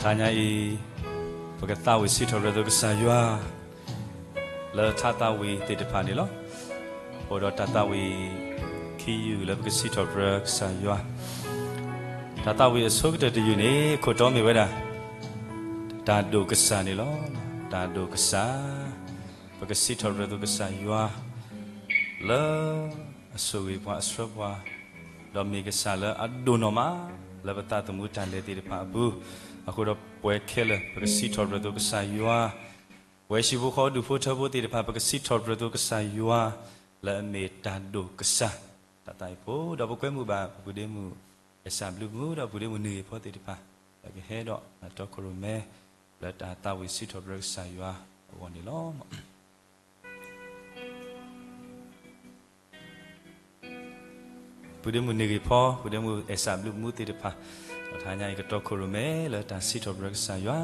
တဟါညါအံၤ ပကသးဝံၣ်စံးထီၣ်ပတြၢၤသိးကစၢ်ယွၤ လၢထါသးဝံၣ်သ့ၣ်တဖၣ်န့ၣ်လီၤ. အိၣ်ဒီးတၢ်သးဝံၣ် ခံယုၢ်လၢပကစံးထီၣ်ပတြၢၤကစၢ်ယွၤ, တၢ်သးဝံၣ်အဆိကတၢၢ်တယုၢ်န့ၣ် ခိၣ်တီမ့ၢ်ဝဲဒၣ် တၢ်ဒိၣ်ကစၢ်န့ၣ်လီၤ. တၢ်ဒိၣ်ကစၢ်, ပကစံးထီၣ်ပတြၢၤသိးကစၢ်ယွၤ လၢအဆိၣ်ဂ့ၤပှၤအဆှၢပှၤ, ဒီးမ့ၢ်ကစၢ်လၢအဒိၣ်နီၢ်မး လၢပသးသမူတၢ်လဲၤသ့ၣ်တဖၣ်အပူၤ, အဃိဒီးပဝဲခဲလၢာ် ပကစံးထီၣ်ပတြၢၤသိးကစၢ်ယွၤ, ပဝဲဟံၣ်ဖိဃီဖိဒူၣ်ဖိထၢဖိသ့ၣ်တဖၣ် ပကစံးထီၣ်ပတြၢၤသိးကစၢ်ယွၤ လၢအမ့ၢ်တၢ်ဒိၣ်ကစၢ်, တၢ်သးဝံၣ်ဖိ, ဒီးပကွဲမုာ်ဘၣ် ပပုၢ်ဒ့မုၣ် အဲၣ်စၢ်ဘျုးမူ ဒီးပုၢ်ဒ့မုၣ်နံၤဂ့ၤဖီသ့ၣ်တဖၣ် လၢကဟဲဒီးအတီခိၣ်ရိၣ်မဲ လၢတၢ်သးဝံၣ်စံးထီၣ်ပတြၢၤကစၢ်ယွၤအဂီၢ်န့ၣ်လီၤ. ပုၢ်ဒ့မုၣ်နံၤဂ့ၤဖီ, ပုၢ်ဒ့မုၣ်အဲၣ်စၢ်ဘျုးမူသ့ၣ်တဖၣ်, ဒီးတဟါညါအံၤကတီခိၣ်ရိၣ်မဲလၢတၢ်စံးထီၣ်ပတြၢၤကစၢ်ယွၤ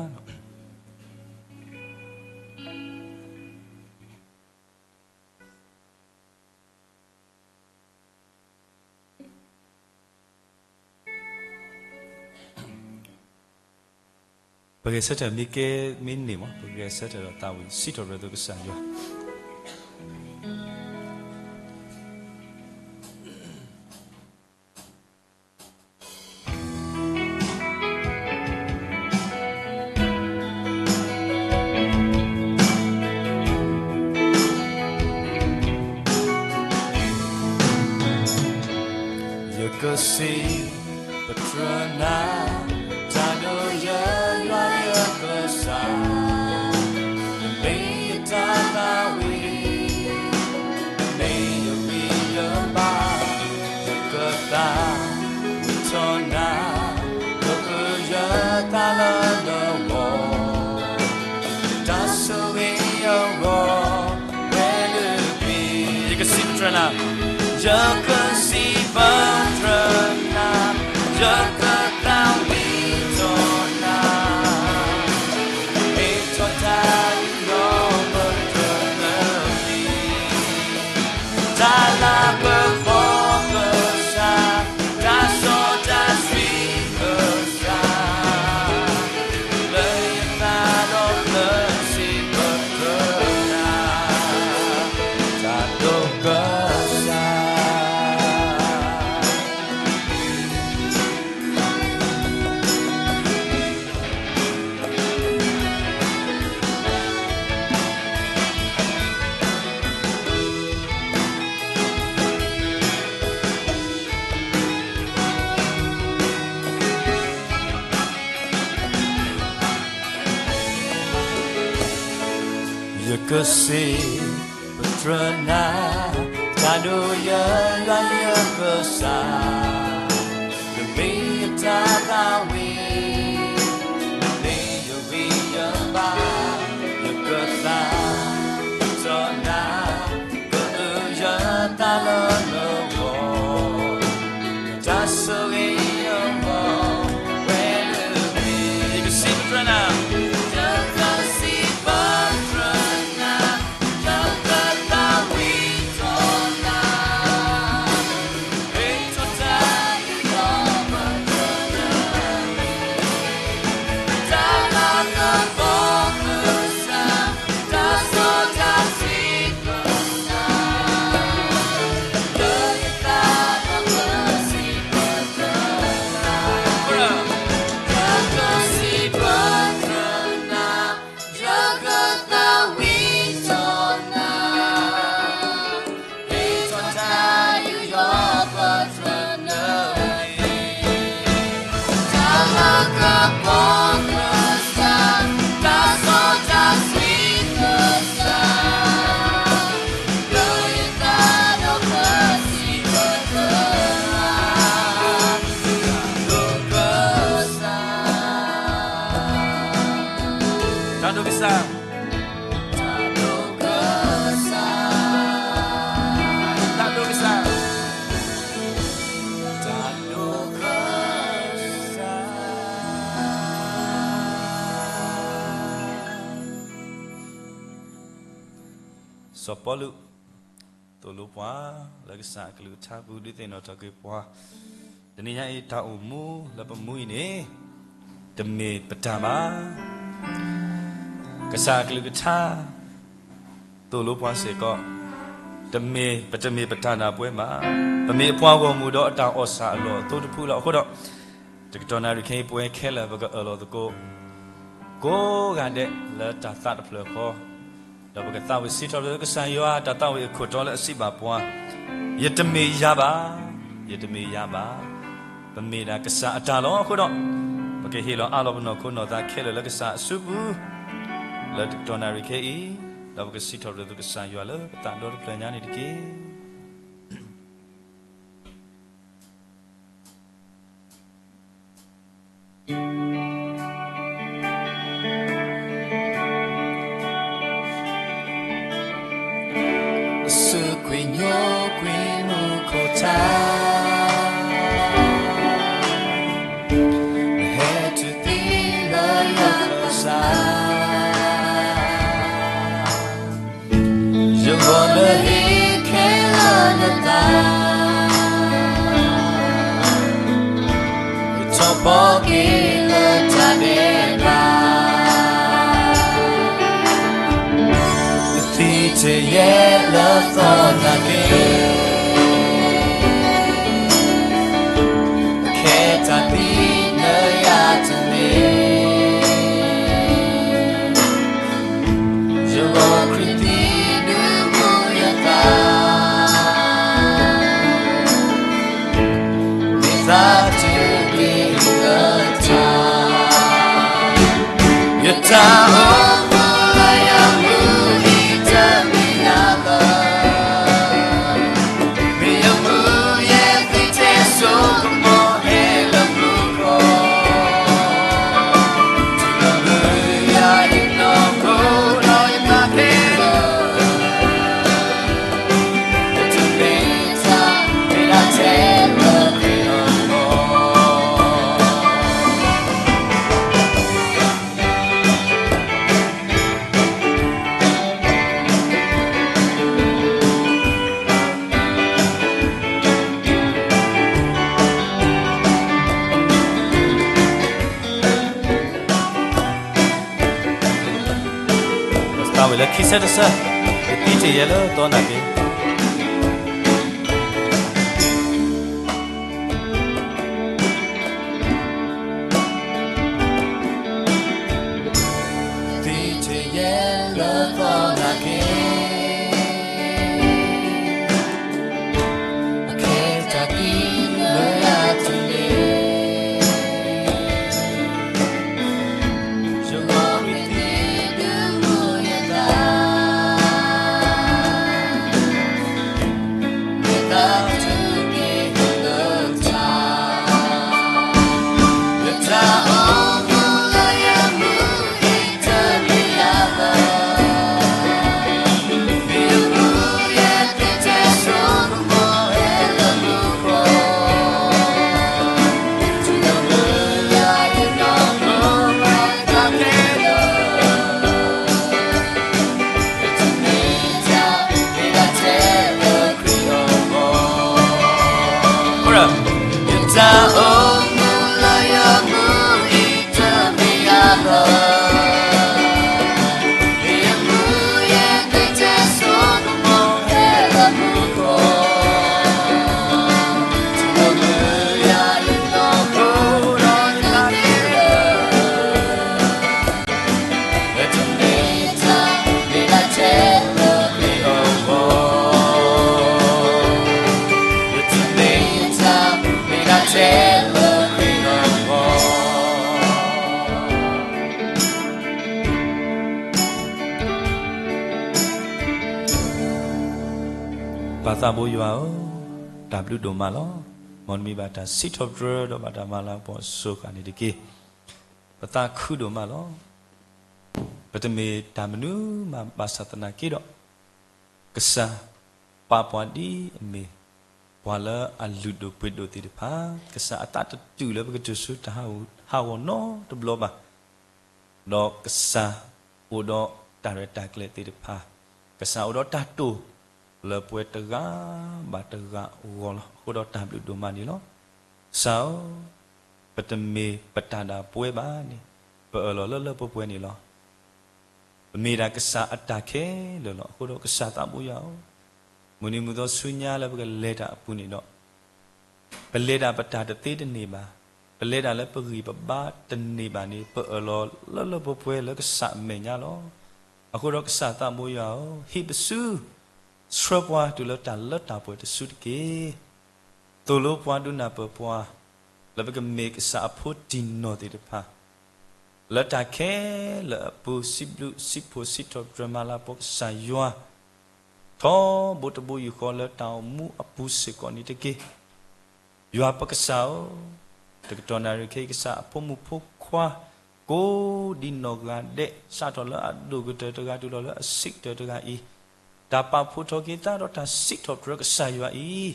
ပဂဲၤဆၢထၢၣ်မ့ၢ်ကဲမ့ၢ်န့ၢ်မး, ပဂဲၤဆၢထၢၣ်ဒီးသးဝံၣ်စံးထီၣ်ပတြၢၤသိးကစၢ်ယွၤ. ယကစံးပတြၢၤနၤ, တၢ်ဒိၣ်ယွၤယွၤယကစၢ်, နမ့ၢ်ယတၢ်သးဝံၣ်, နမ့ၢ်ယဂံၢ်ယဘါ, ယကသးဝံၣ်ထီၣ်နၤ, ယကယၢၤသးလၢနဂီၢ်, တၢ်ဆိၣ်ဂ့ၤအဂီၢ် ဝဲလၢပျၢၤ, ယကစံးပတြၢၤနၤ, ယကစံးပတြၢၤနၤ, ယကသးဝံၣ်ထီၣ်နၤ, ဟ့ၣ်ထီၣ်တၢ်ယူးယီၣ်ပတြၢၤလၢပျၢၤ, တၢ်လၤကပီၤကစၢ်, တၢ်စီတၢ်ဆှံကစၢ်, လၢယသးဒီဖျၢၣ်စံးပတြၢၤနၤ, တၢ်ဒိၣ်ကစၢ်. ယကစံးပတြၢၤနၤ, တၢ်ဒိၣ်ယွၤယွၤယကစၢ်, နမ့ၢ်ယတၢ်သးဝံၣ်, နမ့ၢ်ယဂံၢ်ယဘါ, ယကသးဝံၣ်ထီၣ်နၤ, ကယၢၤသးလၢနဂီၢ်, တၢ်ဆိၣ်ဂ့ၤအဂီၢ် ဝဲလၢပျၢၤ, ယကစံးပတြၢၤနၤ, ယကစံးပတြၢၤနၤ, ယကသးဝံၣ်ထီၣ်နၤ, ဟ့ၣ်ထီၣ်တၢ်ယူးယီၣ်ပတြၢၤလၢပျၢၤ, တၢ်လၤကပီၤကစၢ်, တၢ်စီတၢ်ဆှံကစၢ်, လၢယသးဒီဖျၢၣ်စံးပတြၢၤနၤ, ယကစံးပတြၢၤနၤ, ယကသးဝံၣ်ထီၣ်နၤ, ဟ့ၣ်ထီၣ်တၢ်ယူးယီၣ်ပတြၢၤလၢပျၢၤ, တၢ်လၤကပီၤကစၢ်, တၢ်စီတၢ်ဆှံကစၢ်, လၢယသးဒီဖျၢၣ်စံးပတြၢၤနၤ, တၢ်ဒိၣ်ကစၢ်. တၢ်ဒိၣ်ကစၢ်, တၢ်ဒိၣ်ကစၢ်, တၢ်ဒိၣ်ကစၢ်, တၢ်ဒိၣ်ကစၢ်. စီၤပီလူး သိၣ်လိပှၤ လၢကစၢ်အကလုၢ်ကထါပူၤ ဒုးသ့ၣ်နီၣ်ထီၣ်က့ၤပှၤ, တနံၤညါအံၤ တၢ်အိၣ်မူလၢပမူအံၤန့ၣ်, တ တမ့ၢ်ပတၢ်ဘၣ်. ကစၢ်အကလုၢ်ကထါ သိၣ်လိပှၤစ့ၢ်ကီး, တမ့ၢ်, ပတမ့ၢ်ပတၢ်ဒၣ်ပဝဲဘၣ်. ပမ့ၢ်အပှၤဂီၢ်မုၢ်ဒီးအတၢ်အီၣ်ဆၣ်အလီၢ်အသိတဖုလီၤ. အဃိဒီး တကတီၢ်နၣ်ရံၣ်ခဲအံၤ ပဝဲခဲလၢာ်ပကအၢၣ်လီၤသကိး ကိးဂၤဒဲးလၢတၢ်သးတဖျၢၣ်ဃီ, ဒီးပကသးဝံၣ်စံးထီၣ်ပတြၢၤကစၢ်ယွၤ တၢ်သးဝံၣ်အခိၣ်တီလၢအစံးဘၣ်ပှၤ, ယတမ့ၢ်ယၤဘၣ်, ယတမ့ၢ်ယၤဘၣ်. ပမ့ၢ်ဒၣ်ကစၢ်အတၢ်လီၤ. အဃိဒီး ပကဟ့ၣ်လီၤအးလီၤပနီၢ်ခိနီၢ်သးခဲလၢာ်လၢကစၢ်အစုပူၤ လၢတကတီၢ်နၣ်ရံၣ်ခဲအံၤ, ဒီးပကစံးထီၣ်ပတြၢၤကစၢ်ယွၤလၢပသးဒီတဖျၢၣ်ညါန့ၣ်တက့ၢ်. အစုကွံာ်ညိကွံာ်မူခိၣ်ထါ, ဟဲတုၤသံလၢယွၤကစၢ် ယဂီၢ်လၢဟံၣ်ခဲလၢာ်နသး, ယထီၣ်ပီၢ်က့ၤလၢတၢ်ဒဲးဘး, ယသံတယဲၢ်လၢသီနာ်က့, ခဲတၢ်သံလၢယၤတမ့ၢ် ယဂီၢ်ခရံာ်သံဒုးမူယသး, မ့ၢ်သးတမ့ၢ်လၢတၢ်, ယတၢ်အိၣ်မူလၢယမူအံၤတမ့ၢ်ယၤလၢ မ့ၢ်ယမူယဲသ့ထဲစိကမီၤဟဲလၢမူခိၣ်, တုၤလၢမုၢ်ယၤယနီၢ်ခိဒီးယသးခဲလၢာ်, ယတမ့ၢ်တၢ်မ့ၢ်ဒၣ်ထဲလၢခရံာ်အဂီၢ်. သးဝံၣ်လၢခံဆၢတဆၢ, ယသံတယဲၢ်လၢသီနာ်က့ သံတယဲၢ်လၢသီနာ်က့, အခဲတၢ်သံလၢယၤတမ့ၢ် ယဂီၢ်ခရံာ်သံဒုးမူယသး, မ့ၢ်သးတမ့ၢ်လၢတၢ်, ယတၢ်အိၣ်မူလၢယမူအံၤတမ့ၢ်ယၤလၢ ယတၢ်အိၣ်မူလၢယမူအံၤတမ့ၢ်ယၤလၢ ပၢ်သးဘိယွၤဧၢ, တၢ်ဘျုးဒိၣ်မးလီၤ. မ်နမံၤဘၣ်တၢ်စံးထီၣ်ပတြၢၤဒီးဘၣ်တၢ်မၤလၤကပီၤအစိၤဃၣ်န့ၣ်တက့ၢ်. ပသးခုဒိၣ်မးလီၤ. ပတမ့ၢ်တၢ်မနုၤမးဘၣ်ဆၣ်သနာ်က့ဒီး ကစၢ်ပာ်ပှၤဒ်အမ့ၢ် ပှၤလၢအလုၢ်ဒိၣ်ပှ့ၤဒိၣ်သ့ၣ်တဖၣ်, ကစၢ်အသးတတုာ်လၢပကတုၤဆူတၢ်ဟးဂီၤနီတဘျီဘၣ်. ဒီးကစၢ်အိၣ်ဒီးတၢ်ရဲၣ်တၢ်ကျဲၤသ့ၣ်တဖၣ်, ကစၢ်အိၣ်ဒီးတၢ်တိာ်လၢပှၤတဂၤဘၣ်တဂၤအဂီၢ်လီၤ. အဃိဒီးတၢ်ဘျုးဒိၣ်မးန့ၣ်လီၤ. ကစၢ်ဧၢ, ပတမ့ၢ်ပတၢ်ဒၣ်ပဝဲဘၣ်န့ၣ်, ပအၢၣ်လီၤလၢလၢပှဲၤပှဲၤန့ၣ်လီၤ. ပမ့ၢ်ဒၣ်ကစၢ်အတၢ်ခဲလၢာ်လီၤ. အဃိဒီးကစၢ်သးဘိယွၤဧၢ, မုၢ်နံၤမုၢ်သီဆူညါလၢပကလဲၤတၢ်အပူၤန့ၣ်ဒီး ပလဲၤတၢ်ပတၢ်တသ့တန့ၢ်ဘၣ်, ပလဲၤတၢ်လၢပဂံၢ်ပဘါတန့ၢ်ဘၣ်န့ၣ် ပအၢၣ်လီၤလၢလၢပှဲၤပှဲၤလၢကစၢ်အမဲာ်ညါလီၤ. အဃိဒီးကစၢ်သးဘိယွၤဧၢ, ဟံးပစု, ဆှၢပှၤတုၤလၢတၢ်လၢတၢ်ပှဲၤတစုတက့ၢ်. သိၣ်လိပှၤဒုးနၢ်ပၢၢ်ပှၤ လၢပကမ့ၢ်ကစၢ်အဖိတံၢ်နီၢ်သ့ၣ်တဖၣ် လၢတၢ်ခဲလၢာ်အပူၤ စံးဘျုးစံးဖှိၣ်စံးထီၣ်ပတြၢၤမၤလၤကပီၤကစၢ်ယွၤ ထီဘိတဘိယူၢ်ဃီလၢတၢ်အိၣ်မူအပူၤစ့ၢ်ကီးန့ၣ်တက့ၢ်. ယွၤပကစၢ်ဧၢ, တကတီၢ်နၣ်ရံၣ်ခဲအံၤ ကစၢ်အဖိမုၣ်ဖိခွါ ကိးဒံနီၢ်ဂၤဒဲး စးထီၣ်လၢအဒိၣ်ကတၢၢ်တဂၤ တုၤလီၤလၢအဆံးကတၢၢ်တဂၤအံၤ, တၢ်ပာ်ဖှိၣ်ထီၣ်က့ၤသးဒီးတၢ်စံးထီၣ်ပတြၢၤကစၢ်ယွၤအံၤ,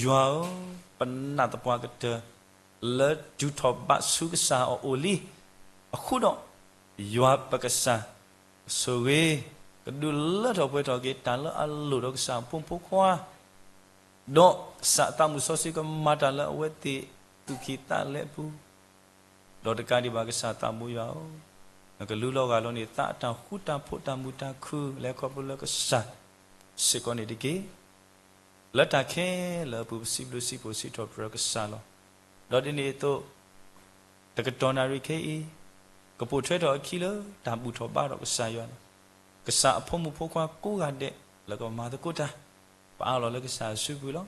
ယွၤဧၢ, ပနာ်သပှၢ်ကတၢၢ် လၢတုၤထီၣ်ဘးဆူကစၢ်အအိၣ်လံ. အဃိဒီး ယွၤပကစၢ် ကဆိၣ်ဂ့ၤ ကဒုးလၢထီၣ်ပှဲၤထီၣ်က့ၤတၢ်လၢအလိၣ်ဒီးကစၢ်အဖိမုၣ်ဖိခွါ, ဒီးကစၢ်သးမုၢ်စီဆှံကမၤတၢ်လၢအဝဲသ့ၣ်သူၣ်ကံၢ်သးလဲအပူၤ, ဒီးတကးဒံးဘၣ်ကစၢ်သးဘိယွၤဧၢ, နကလူလီၤဂာ်လိာ်န့ၢ် သးအတၢ်ဃူတၢ်ဖိးတၢ်မုာ်တၢ်ခုၣ် လဲၤခီဖျိလၢကစၢ်စ့ၢ်ကီးန့ၣ်တက့ၢ်. လၢတၢ်ခဲလၢာ်အပူၤ ပစံးဘျုးစံးဖှိၣ်စံးထီၣ်ပတြၢၤကစၢ်လီၤ. ဒီးဒ်န့ၣ်အသိး တကတီၢ်နၣ်ရံၣ်ခဲအံၤ ကပိာ်ထွဲထီၣ်အခံလၢတၢ်ဘူၣ်ထီၣ်ဘါထီၣ်ကစၢ်ယွၤန့ၣ်, ကစၢ်အဖိမုၣ်ဖိခွါကိးဂၤဒဲး လၢကမၤသကိးတၢ်, ပအးလီၤလၢကစၢ်အစုပူၤလီၤ.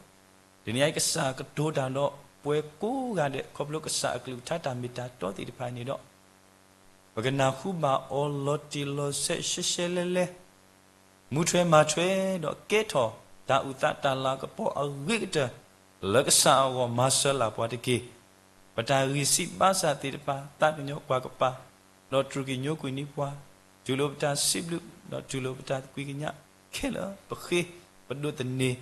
တနံၤအံၤ ကစၢ်ကတိၤတၢ်ဒီးပှၤကိးဂၤဒဲး ခီဖျိကစၢ်အကလုၢ်ကထါတၢ်မ့ၢ်တၢ်တီသ့ၣ်တဖၣ်န့ၣ်ဒီး ပကနၢ်ဟူဘၣ်အီၤလီၤတံၢ်လီၤဆဲးရှဲရှဲလဲလဲ, မူထွဲမၤထွဲဒီးကဲထီၣ်တၢ်အုၣ်သးတၢ်လၤကပီၤအဂ့ၤကတၢၢ် လၢကစၢ်အဂီၢ်မၤစၢၤလၢ်ပှၤတက့ၢ်. ပတၢ်ဂံၢ်စၢ်ဘါစၢ်သ့ၣ်တဖၣ် သးကညီၤကွၢ်ကပၤ, ဒီးတြူာ်က့ၤညိကွံာ်န့ၢ်ပှၤ, တူၢ်လိာ်ပတၢ်စံးဘျုး ဒီးတူၢ်လိာ်ပတၢ်သကွံာ်ကညးခဲလၢာ် ပဃ့ပဒိးသန့ၤ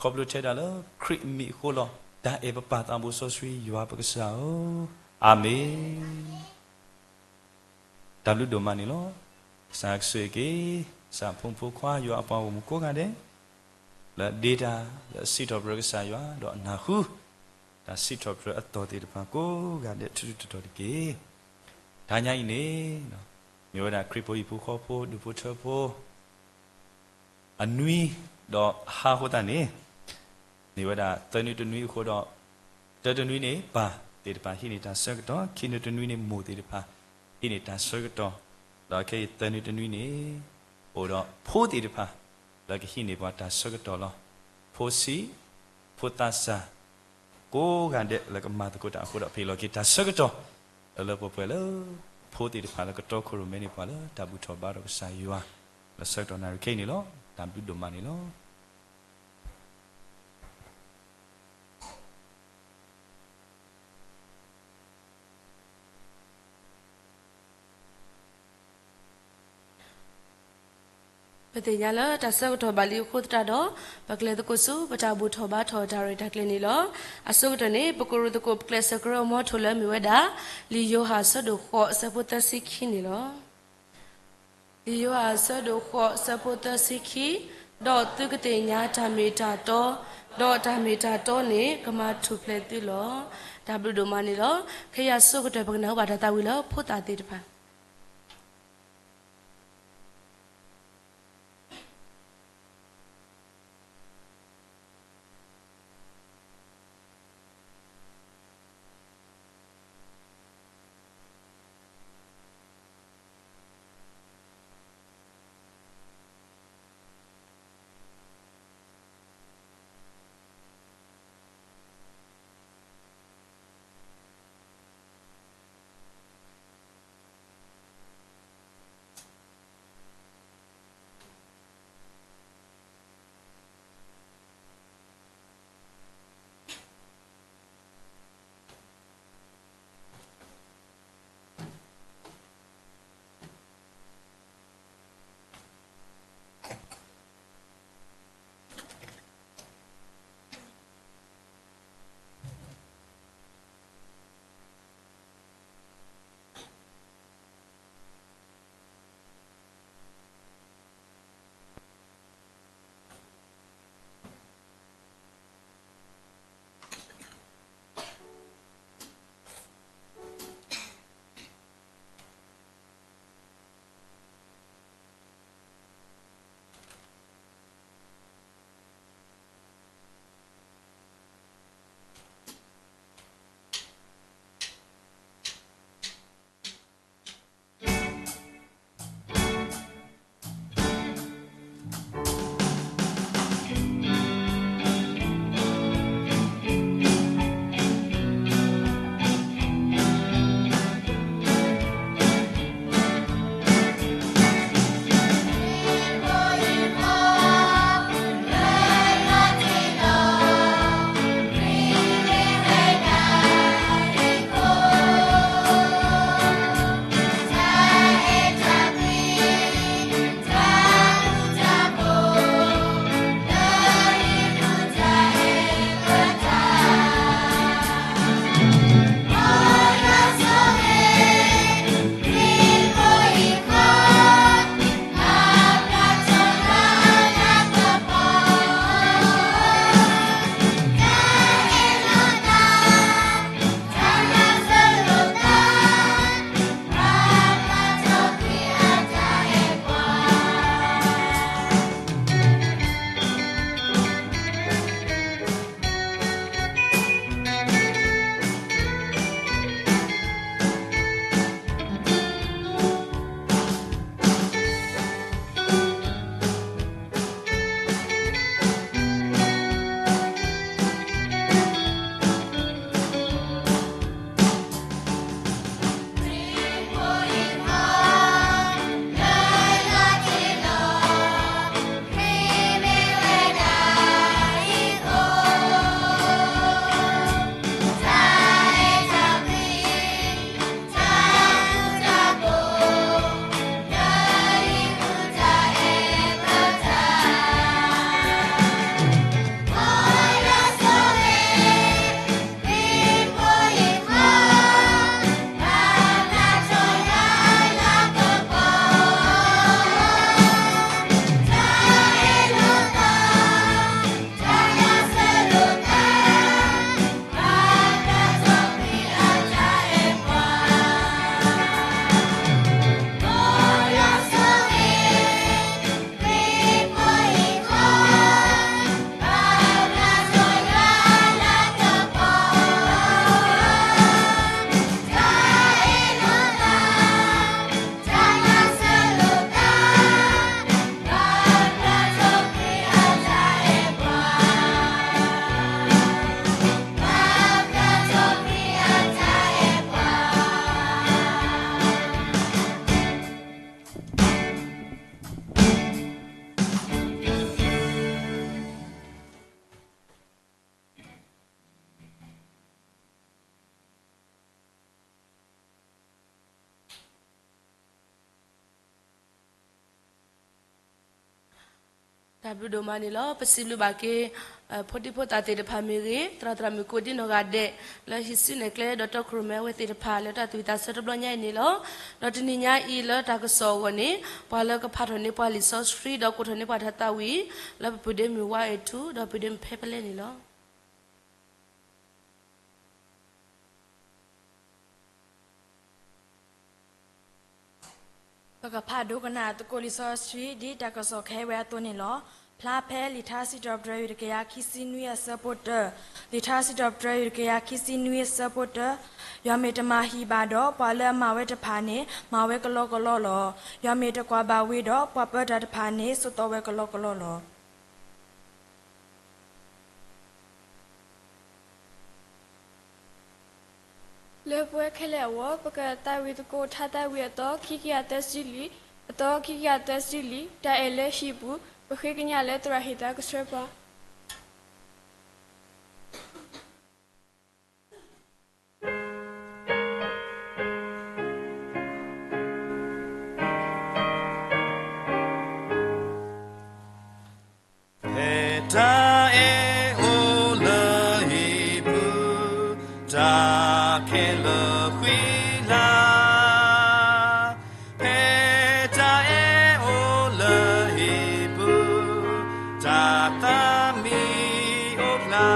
ခီဖျိထဲဒၣ်လၢခရံာ်အမံၤအဃိလီၤ. တၢ်အဲၣ်ပပၢ်သးဘိစီဆှံယွၤပကစၢ်ဧၢ, အၤမ့ၣ်. တၢ်ဘျုးဒိၣ်မးန့ၣ်လီၤ. ကစၢ်ကဆိၣ်ဂ့ၤက့ၤ ကစၢ်အဖိမုၣ်ဖိခွါ ယွၤအပှၤဂီၢ်မုၢ်ကိးဂၤဒဲး လၢအဒ့တၢ် လၢအစံးထီၣ်ပတြၢၤကစၢ်ယွၤ ဒီးအနၢ်ဟူ တၢ်စံးထီၣ်ပတြၢၤအသီၣ်သ့ၣ်တဖၣ်ကိးဂၤဒဲး ထူးထူးတီၤတီၤတက့ၢ်. တဟါညါအံၤန့ၣ် မ့ၢ်ဝဲဒၣ်ခရံာ်ဖိဟံၣ်ဖိဃီဖိ ဒူၣ်ဖိထၢဖိ အနွံ ဒီးဟါအဃိသတးန့ၣ် မ့ၢ်ဝဲဒၣ်သၢနွံတနွံအဃိဒီး တၢတနွံန့ၣ် ပၢ်သ့ၣ်တဖၣ်ဟံးန့ၢ်တၢ်ဆၢကတီၢ်, ခံနွံတနွံန့ၣ် မိၢ်သ့ၣ်တဖၣ် ဟံးန့ၢ်တၢ်ဆၢကတီၢ်, ဒီးခဲအံၤသၢနွံတနွံန့ၣ် အိၣ်ဒီးဖိသ့ၣ်တဖၣ် လၢကဟံးန့ၢ်ပှၤတၢ်ဆၢကတီၢ်လီၤ. ဖိဆံး, ဖိသးစၢ် ကိးဂၤဒဲးလၢကမၤသကိးတၢ်အဃိဒီး ပဟ့ၣ်လီၤက့ၤတၢ်ဆၢကတီၢ် လၢလၢပှဲၤပှဲၤလၢ ဖိသ့ၣ်တဖၣ်လၢကတီခိၣ်ရိၣ်မဲန့ၢ်ပှၤလၢတၢ်ဘူၣ်ထီၣ်ဘါထီၣ်ကစၢ်ယွၤ လၢဆၢကတီၢ်နၣ်ရံၣ်ခဲအံၤန့ၣ်လီၤ. တၢ်ဘျုးဒိၣ်မးန့ၣ်လီၤ. ပသ့ၣ်ညါလၢတၢ်ဆၢကတီၢ်ဘၣ်လံအဃိသတးဒီး ပကလဲၤသကိးဆူပတၢ်ဘူၣ်ထီၣ်ဘါထီၣ်တၢ်ရဲၣ်တၢ်ကျဲၤန့ၣ်လီၤ. အဆိကတၢၢ်န့ၣ် ပကရူၢ်သကိးပကျဲးစၢးကရၢအမီထိၣ်လၢမ့ၢ်ဝဲဒၣ် လံာ်ယိၤဟၣ်အဆၢဒိၣ်ဃိးအဆၢဖိသၢဆံခံန့ၣ်လီၤ. လံာ်ယိၤဟၣ်အဆၢဒိၣ်ဃိးအဆၢဖိသၢဆံခံ, ဒီးသုကသ့ၣ်ညါတၢ်မ့ၢ်တၢ်တီ, ဒီးတၢ်မ့ၢ်တၢ်တီန့ၣ် ကမၤထူၣ်ဖျဲးသုလီၤ. တၢ်ဘျုးဒိၣ်မးန့ၣ်လီၤ. ခဲအံၤအဆိကတၢၢ် ပကနၢ်ဟူဘၣ်တၢ်သးဝံၣ်လၢဖိသၣ်သ့ၣ်တဖၣ် တၢ်ဘျုးဒိၣ်မးန့ၣ်လီၤ. ပစံးဘျုးဘၣ်က့ၤ ဖိဒံဖိသၣ်သ့ၣ်တဖၣ်မ့ၢ်ဂ့ၤ, သရၣ်သရၣ်မုၣ်ကိးဒံနီၢ်ဂၤဒဲး လၢဟံးစုနဲၣ်ကျဲ ဒီးတီခိၣ်ရိၣ်မဲအဝဲသ့ၣ်တဖၣ် လၢတၢ်သူၣ်ဝံၣ်သးဆၢတဘျီညါအံၤန့ၣ်လီၤ. ဒီးတနံၤညါအံၤလၢတၢ်ကစီၣ်အဂီၢ်န့ၣ် ပှၤလၢကဖးထီၣ်န့ၢ်ပှၤလံာ်စီဆှံ ဒီးကိးထီၣ်န့ၢ်ပှၤတၢ်သးဝံၣ် လၢပပုၢ်ဒ့မုၣ်ဝါအဲၣ်ထူ ဒီးပုၢ်ဒ့မုၣ်ဖဲပလဲန့ၣ်လီၤ. ပကဖးဒိကနၣ်သကိးလံာ်စီဆှံ ဒ်တၢ်ကစီၣ်ခဲအံၤဝဲအသိးန့ၣ်လီၤ. ဖျါဖဲလံာ်ထါစံးထီၣ်ပတြၢၤ တကယၤခံဆံနွံအဆၢဖိတၢ, လံာ်ထါစံးထီၣ်ပတြၢၤ တကယၤခံဆံနွံအဆၢဖိတၢ, ယွၤမ့ၢ်တမၤဟံၣ်ဘၣ်ဒီး ပှၤလၢအမၤဝဲတဖၣ်န့ၣ် မၤဝဲကလီကလီလီၤ. ယွၤမ့ၢ်တကွၢ်ဘၣ်ဝံၤဒီး ပှၤပၢတၢ်တဖၣ်န့ၣ် ဆိးသီဝဲကလီကလီလီၤ. လၢပဝဲခဲလၢာ်အဂီၢ် ပကသးဝံၣ်သကိးထါသးဝံၣ်အသီ ခံကယၤသၢဆံလွံၢ်, အသီခံကယၤသၢဆံလွံၢ်, တၢ်အဲၣ်လၢဟံၣ်ပူၤ, ပဃ့ကညးလၢသရၣ်ဟ့ၣ်သးကဆှၢပှၤ. ဖဲတၢ်အဲၣ်အိၣ်လၢဟံၣ်ပူၤ, တၢ်ခဲလၢာ်ဃံလၤ, ဖဲတၢ်အဲၣ်အိၣ်လၢဟံၣ်ပူၤ, တၢ်သးမံအိၣ်ဖျါ,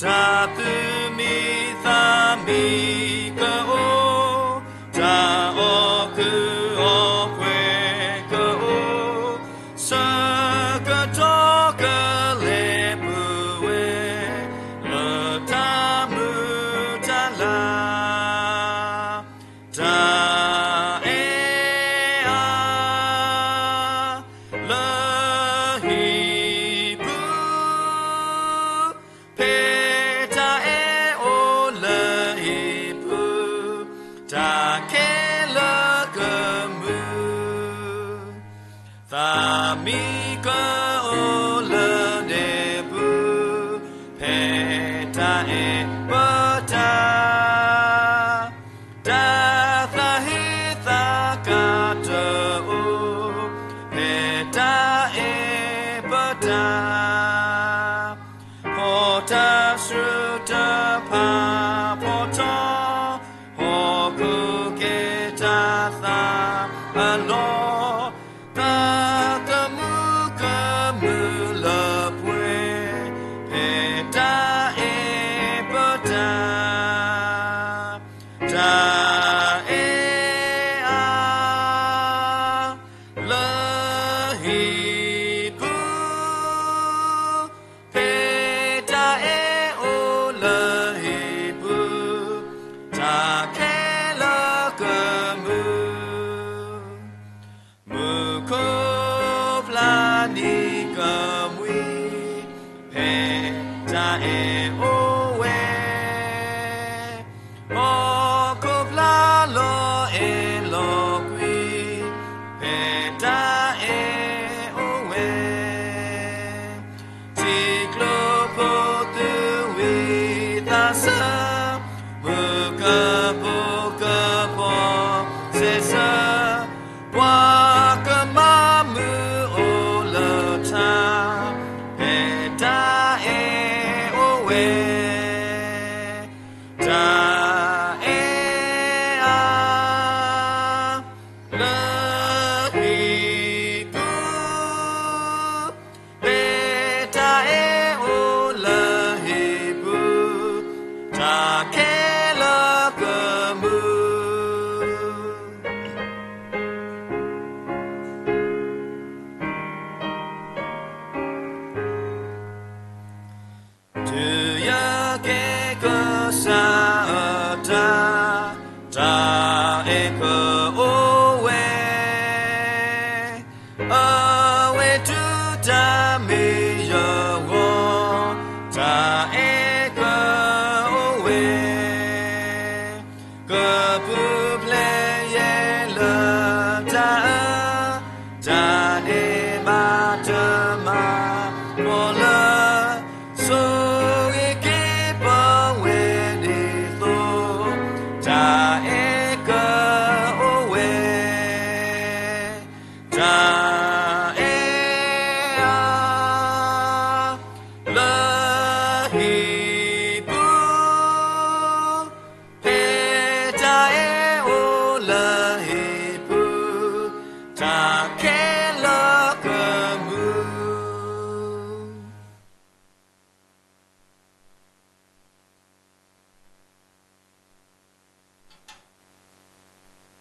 တၢ်သူၣ်မံသးမံကအိၣ်, တၢ်အီၣ်ကုၢ်အီၣ်ပှဲၤကအိၣ်, ဆၢကတီၢ်ကလဲၤပူၤဝဲ, လၢတၢ်မုာ်တၢ်လၤ, တၢ်အဲၣ်အါ လၢဟံၣ်ပူၤ, ဖဲတၢ်အဲၣ်အိၣ်လၢဟံၣ်ပူၤ, တၢ်ခဲလၢာ်ကမုာ်, သးမံကအိၣ်လၢဒဲးပူၤ, ဖဲတၢ်အဲၣ်ပတၢ် တၢ်သးဟ့သးကါတအိၣ်, ဖဲတၢ်အဲၣ်ပတၢ်, ဖီၣ်တၢ်ဆှုတဖၣ်ဖီၣ်ထီ, ဟီၣ်ခိၣ်ကဲတၢ်သးအလီၢ်, သးသမူကမုာ်လၢပှဲၤ, ဖဲတၢ်အဲၣ်ပတၢ် တၢ်အဲၣ်အါ လၢဟံၣ်ပူၤ, ဖဲတၢ်အဲၣ်အိၣ်လၢဟံၣ်ပူၤ, တၢ်ခဲလၢာ်ကမုာ် မုၢ်ခိၣ်ဖျါနံၤကမှံ, ဖဲတၢ်အဲၣ်အိၣ်ဝဲ, ဟီၣ်ခိၣ်ဖျါလီၤအဲၣ်လီၤကွံ, ဖဲတၢ်အဲၣ်အိၣ်ဝဲ ထံကျိဖိသုးဝံသးစၢ်, မုၣ်ကဖိကဖီစဲးဆၢ, ပှၤကမၤမုာ်အိၣ်လၢထါ, ဖဲတၢ်အဲၣ်အိၣ်ဝဲ, တၢ်အဲၣ်အါ လၢဟံၣ်ပူၤ, ဖဲတၢ်အဲၣ်အိၣ်လၢဟံၣ်ပူၤ, တၢ်ခဲလၢာ်ကမုာ် တုၤယကဲကစၢ်အတၢ်, တၢ်အဲၣ်ကအိၣ်ဝဲ, အဝဲတူၢ်တၢ်မ့ၢ်ယဂီၢ်, တၢ်အဲၣ်ကအိၣ်ဝဲ ကပူၤဖျဲးယဲလၢတၢ်အၢ, တၢ်န့ၣ်ဘၣ်တမၤပီၣ်လၢ, ဆိၣ်ဂ့ၤက့ၤပဝဲဒ်သိး, တၢ်အဲၣ်ကအိၣ်ဝဲ, တၢ်အဲၣ် လၢဟံၣ်ပူၤ, ဖဲတၢ်အဲၣ်အိၣ်လၢဟံၣ်ပူၤ, တၢ်ခဲလၢာ်ကမူ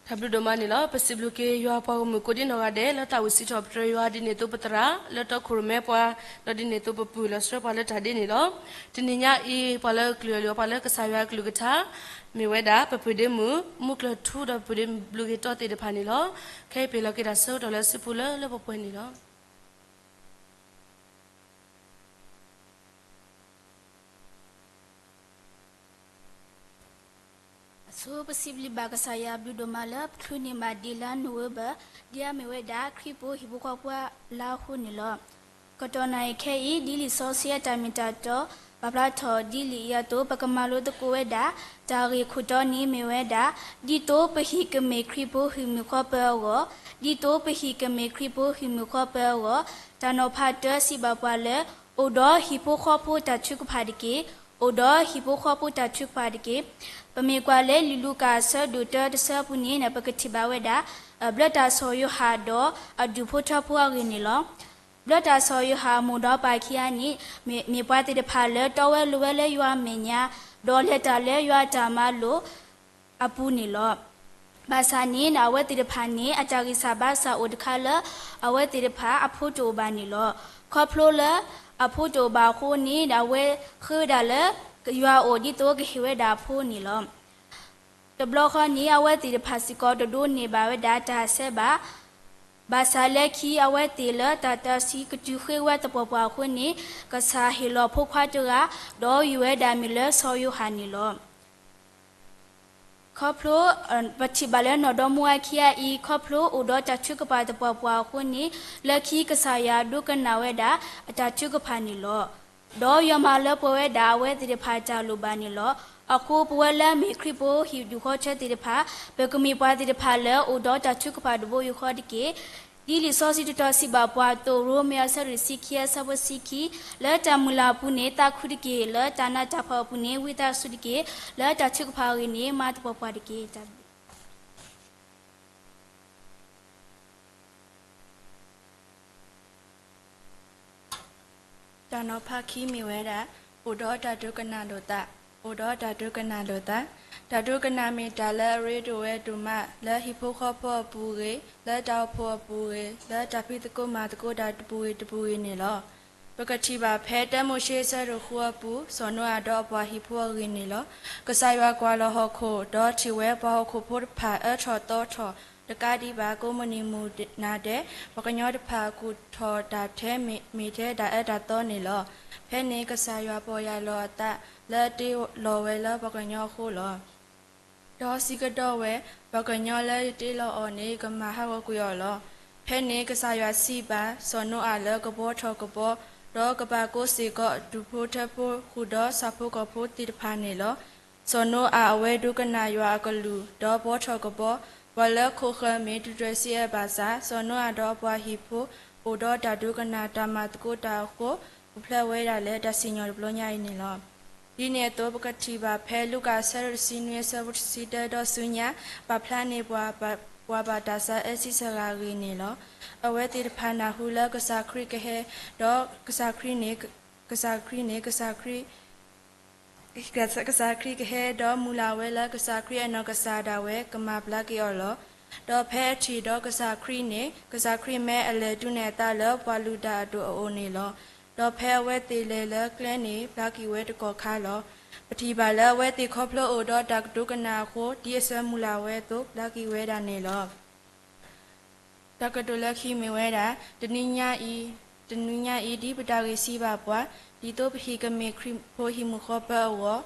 တၢ်ဘျုးဒိၣ်မးန့ၣ်လီၤ. ပစံးဘျုးက့ၤယွၤပှၤဂီၢ်မုၢ်ကိးဒံနီၢ်ဂၤဒဲး လၢတၢ်အိၣ်စံးထီၣ်ပတြၢၤယွၤ ဒ်န့ၣ်အသိးပသရၣ် လၢတၢ်ခိၣ်ရိၣ်မဲပှၤ, ဒီးဒ်န့ၣ်အသိးပပုၢ်လီၤဆှၢပှၤလၢတၢ်ဒ့န့ၣ်လီၤ. တနံၤညါအံၤ ပှၤလၢကလုၢ်အီၣ်လီၤ ပှၤလၢကစၢ်ယွၤအကလုၢ်ကထါ မ့ၢ်ဝဲဒၣ် ပပုၢ်ဒ့မုၣ် မူကျၢၢ်ထူ ဒီးပပုၢ်ဒ့မုၣ်ဘျုးဂ့ၤတီသ့ၣ်တဖၣ်န့ၣ်လီၤ. ခဲအံၤပဟ့ၣ်လီၤက့ၤတၢ်ဆၢကတီၢ်လၢအစုပူၤလၢလၢပှဲၤပှဲၤန့ၣ်လီၤ. အဆိပစံးဘျုးဘၣ်ကစၢ်ယွၤဘျုးဒိၣ်မးလၢပချုးန့ၢ်ဘၣ်ဒ့ၣ်လါနိၣ်ဝ့ဘၢၣ် ဒ်အမ့ၢ်ဝဲဒၣ်ခရံာ်ဖိဟံၣ်ဖိဃီဖိအလါအဃိန့ၣ်လီၤ. ကတီၢ်နၣ်ရံၣ်ခဲအံၤ ဒ်လံာ်စီဆှံအတၢ်မ့ၢ်တၢ်တီ ပာ်ဖျါထီၣ်ဒ်လံာ်အံၤအသိး ပကမၤလိသကိးဝဲဒၣ် တၢ်ဂ့ၢ်ခိၣ်တီန့ၣ်မ့ၢ်ဝဲဒၣ် ဒ်သိးပဟံၣ်ကမ့ၢ်ခရံာ်ဖိဟံၣ်မုၣ်ဃီပၢၤအဂီၢ်, ဒ်သိးပဟံၣ်ကမ့ၢ်ခရံာ်ဖိဟံၣ်မုၣ်ဃီပၢၤအဂီၢ်, တၢ်နီၤဖးတၢစံးဘၣ်ပှၤလၢ အိၣ်ဒီးဟံၣ်ဖိဃီဖိတၢ်ထုကဖၣ်တက့ၢ်. အိၣ်ဒီးဟံၣ်ဖိဃီဖိတၢ်ထုကဖၣ်တက့ၢ်. ပမ့ၢ်ကွၢ်လၢလံာ်လူၤကၣ်အဆၢဒိၣ်တၢတဆၢအပူၤန့ၣ် ပကထံၣ်ဘၣ်ဝဲဒၣ် ဘျၢတၢ်စီၤယိၤဟၣ်ဒီးအဒူၣ်ဖိထၢဖိအဂ့ၢ်န့ၣ်လီၤ. ဘျၢတၢ်စီၤယိၤဟၣ်အမိၢ်ဒီးပၢ်ခံဂၤန့ၣ် မ့ၢ်ပှၤသ့ၣ်တဖၣ်လၢတီဝဲလိၤဝဲလၢယွၤအမဲာ်ညါ ဒီးလဲၤတၢ်လၢယွၤအတၢ်မၤလိာ်အပူၤန့ၣ်လီၤ. ဘၣ်ဆၣ်န့ၣ် အဝဲသ့ၣ်တဖၣ်န့ၣ် အတၢ်ဂံၢ်စၢ်ဘါစၢ်အိၣ်တခါလၢ အဝဲသ့ၣ်တဖၣ်အဖိတအိၣ်ဘၣ်န့ၣ်လီၤ. ခီဖျိလၢအဖိတအိၣ်ဘၣ်အဃိန့ၣ် အဝဲဃ့ဝဲဒၣ်လၢ ယွၤအအိၣ်ဒ်သိးကဟ့ၣ်ဝဲဒၣ်အဖိန့ၣ်လီၤ. တဘျီဃီန့ၣ် အဝဲသ့ၣ်တဖၣ်စ့ၢ်ကီးတဒိးန့ၢ်ဘၣ်ဝဲဒၣ်တၢ်ဆဲးဘၣ်. ဘၣ်ဆၣ်လၢခံ အဝဲသ့ၣ်လၢတၢ်တၢ်စံးကတုၤဃ့ဝဲသပှၢ်ပှၢ်အဃိန့ၣ် ကစၢ်ဟ့ၣ်လီၤဖိခွါတဂၤ ဒီးယုၢ်ဝဲဒၣ်မံၤလၢစီၤယိၤဟၣ်န့ၣ်လီၤ. ခီဖျိ ပထံၣ်ဘၣ်လၢနီၢ်ဒီမါဝၤခံဂၤအံၤ ခီဖျိအိၣ်ဒီးတၢ်ထုကဖၣ်သပှၢ်ပှၢ်အဃိန့ၣ် လၢခံကစၢ်ယွၤဒိကနၣ်ဝဲဒၣ်အတၢ်ထုကဖၣ်န့ၣ်လီၤ. ဒီးယွၤမၤလၢပှဲၤဝဲဒၣ်အဝဲသ့ၣ်တဖၣ်တၢ်လိၣ်ဘၣ်န့ၣ်လီၤ. အဃိပဝဲလၢအမ့ၢ်ခရံာ်ဖိဟံၣ်ဒူၣ်ဃီထၢသ့ၣ်တဖၣ် ပကမ့ၢ်ပှၤသ့ၣ်တဖၣ်လၢအိၣ်ဒီးတၢ်ထုကဖၣ်တဘိယူၢ်ဃီတက့ၢ်. ဒ်လံာ်စီဆှံတတီၤစံးဘၣ်ပှၤအသိး ရိမ့ၤအဆၢဒိၣ်တဆံခံအဆၢဖိတဆံခံ, လၢတၢ်မုၢ်လၢ်အပူၤန့ၣ် သးခုတက့ၢ်. လၢတၢ်နးတၢ်ဖှီၣ်အပူၤန့ၣ် ဝံသးစူၤတက့ၢ်. လၢတၢ်ထုကဖၣ်အဂ့ၢ်န့ၣ် မၤသပှၢ်ပှၢ်တက့ၢ်. တၢ်ဘျုး တၢ်နီၤဖးခံမ့ၢ်ဝဲဒၣ် အိၣ်ဒီးတၢ်ဒိကနၣ်လိာ်သး, အိၣ်ဒီးတၢ်ဒိကနၣ်လိာ်သး, တၢ်ဒိကနၣ်မ့ၢ်တၢ်လၢအရ့ဒိၣ်ဝဲဒိၣ်မး လၢဟံၣ်ဖိဃီဖိအပူၤအဂ့ၢ်, လၢတၢ်အိၣ်ဖှိၣ်အပူၤအဂ့ၢ်, လၢတၢ်ဖံးသကိးမၤသကိးတၢ်တပူၤဂ့ၤတပူၤဂ့ၤန့ၣ်လီၤ. ပကထံၣ်ဘၣ်ဖဲတၢမိၤၡ့အဆၢဒိၣ်ဃုအပူၤ စီၤနိအၤဒီးအပှၤဟံၣ်ဖိအဂ့ၢ်န့ၣ်လီၤ. ကစၢ်ယွၤကွၢ်လီၤဟီၣ်ခိၣ် ဒီးထံၣ်ဝဲပှၤဟီၣ်ခိၣ်ဖိတဖၣ် အၢထီၣ်သီထီၣ် တကးဒံးဘၣ် ကိးမုၢ်နံၤမုၢ်နၤဒဲး ပှၤကညီတဖၣ်ကူၣ်ထီၣ်တၢ်ထဲ မ့ၢ်ထဲတၢ်အၢတၢ်သီန့ၣ်လီၤ. ဖဲန့ၣ်ကစၢ်ယွၤပီၢ်ယၢ်လီၤအသး လၢအတ့လီၤဝဲလၢပှၤကညီအဃိလီၤ. ဒီးစံးကဒီးဝဲ, ပှၤကညီလၢယတ့လီၤအီၤန့ၣ် ယကမၤဟးဂီၤကွံာ်အီၤလီၤ. ဖဲန့ၣ်ကစၢ်ယွၤစံးဘၣ် စီၤနိအၤလၢကဘှီထီၣ်ကဘီ, ဒီးကပာ်ကိးစ့ၢ်ကီးအဒူၣ်ဖိထၢဖိဃုာ်ဒီးဆၣ်ဖိကီၢ်ဖိသ့ၣ်တဖၣ်န့ၣ်လီၤ. စီၤနိအၤအဝဲဒိကနၣ်ယွၤအကလုၢ်, ဒီးဘှီထီၣ်ကဘီ, ပှၤလၢခိၣ်ဃၢၤမ့ၢ်တတြဲၤစံးအၢဘၣ်ဆၣ်, စီၤနိအၤဒီးအပှၤဟံၣ်ဖိ အိၣ်ဒီးတၢ်ဒိကနၣ်တၢ်မၤသကိးတၢ်အဃိ, ပူၤဖျဲးဝဲဒၣ်လၢတၢ်စံၣ်ညီၣ်တဘျီညါအံၤန့ၣ်လီၤ. ဒ်န့ၣ်အသိး ပကထံၣ်ဘၣ်ဖဲလူၤကၣ်အဆၢဒိၣ်တဆံနွံအဆၢဖိတဆံတၢဒီးဆူညါ, ပာ်ဖျါန့ၢ်ပှၤ ပှၤဘၣ်တၢ်ဆါအၢစံးဆၢဂၤအဂ့ၢ်န့ၣ်လီၤ. အဝဲသ့ၣ်တဖၣ်နၢ်ဟူလၢကစၢ်ခရံာ်ကဟဲ, ဒီးကစၢ်ခရံာ်န့ၣ်, ကစၢ်ခရံာ်န့ၣ်, ကစၢ်ခရံာ်, ကစၢ်ခရံာ်ကဟဲဒီးမုၢ်လၢ်ဝဲလၢကစၢ်ခရံာ်အနီၢ်ကစၢ်ဒၣ်ဝဲ ကမၤဘျါက့ၤအီၤလီၤ. ဒီးဖဲအထံၣ်ဒီးကစၢ်ခရံာ်န့ၣ်, ကစၢ်ခရံာ်မ့ၢ်အလဲၤဒုးနဲၣ်အသးလၢပှၤလုၢ်တၢ်အဒိၣ်အအိၣ်န့ၣ်လီၤ. ဒီးဖဲအဝဲသ့ၣ်လဲၤလၢကျဲန့ၣ် ဘျါက့ၤဝဲတကီၢ်ခါလီၤ. ပထံၣ်ဘၣ်လၢအဝဲသ့ၣ်ခီဖျိအိၣ်ဒီးတၢ်ကဒိကနၣ်အဃိ, ဒ်အဆၢမုၢ်လၢ်ဝဲအသိး ဘျါက့ၤဝဲဒၣ်န့ၣ်လီၤ. တၢ်ကတိၤလၢခံမ့ၢ်ဝဲဒၣ်, တနံၤညါအံၤ, တနံၤညါအံၤ ဒ်ပတၢ်ဂ့ၢ်စံးဘၣ်ပှၤ, ဒ်သိးပဟံၣ်ကမ့ၢ်ခရံာ်ဖိဟံၣ်မုၣ်ဃီပၢၤအဂီၢ်,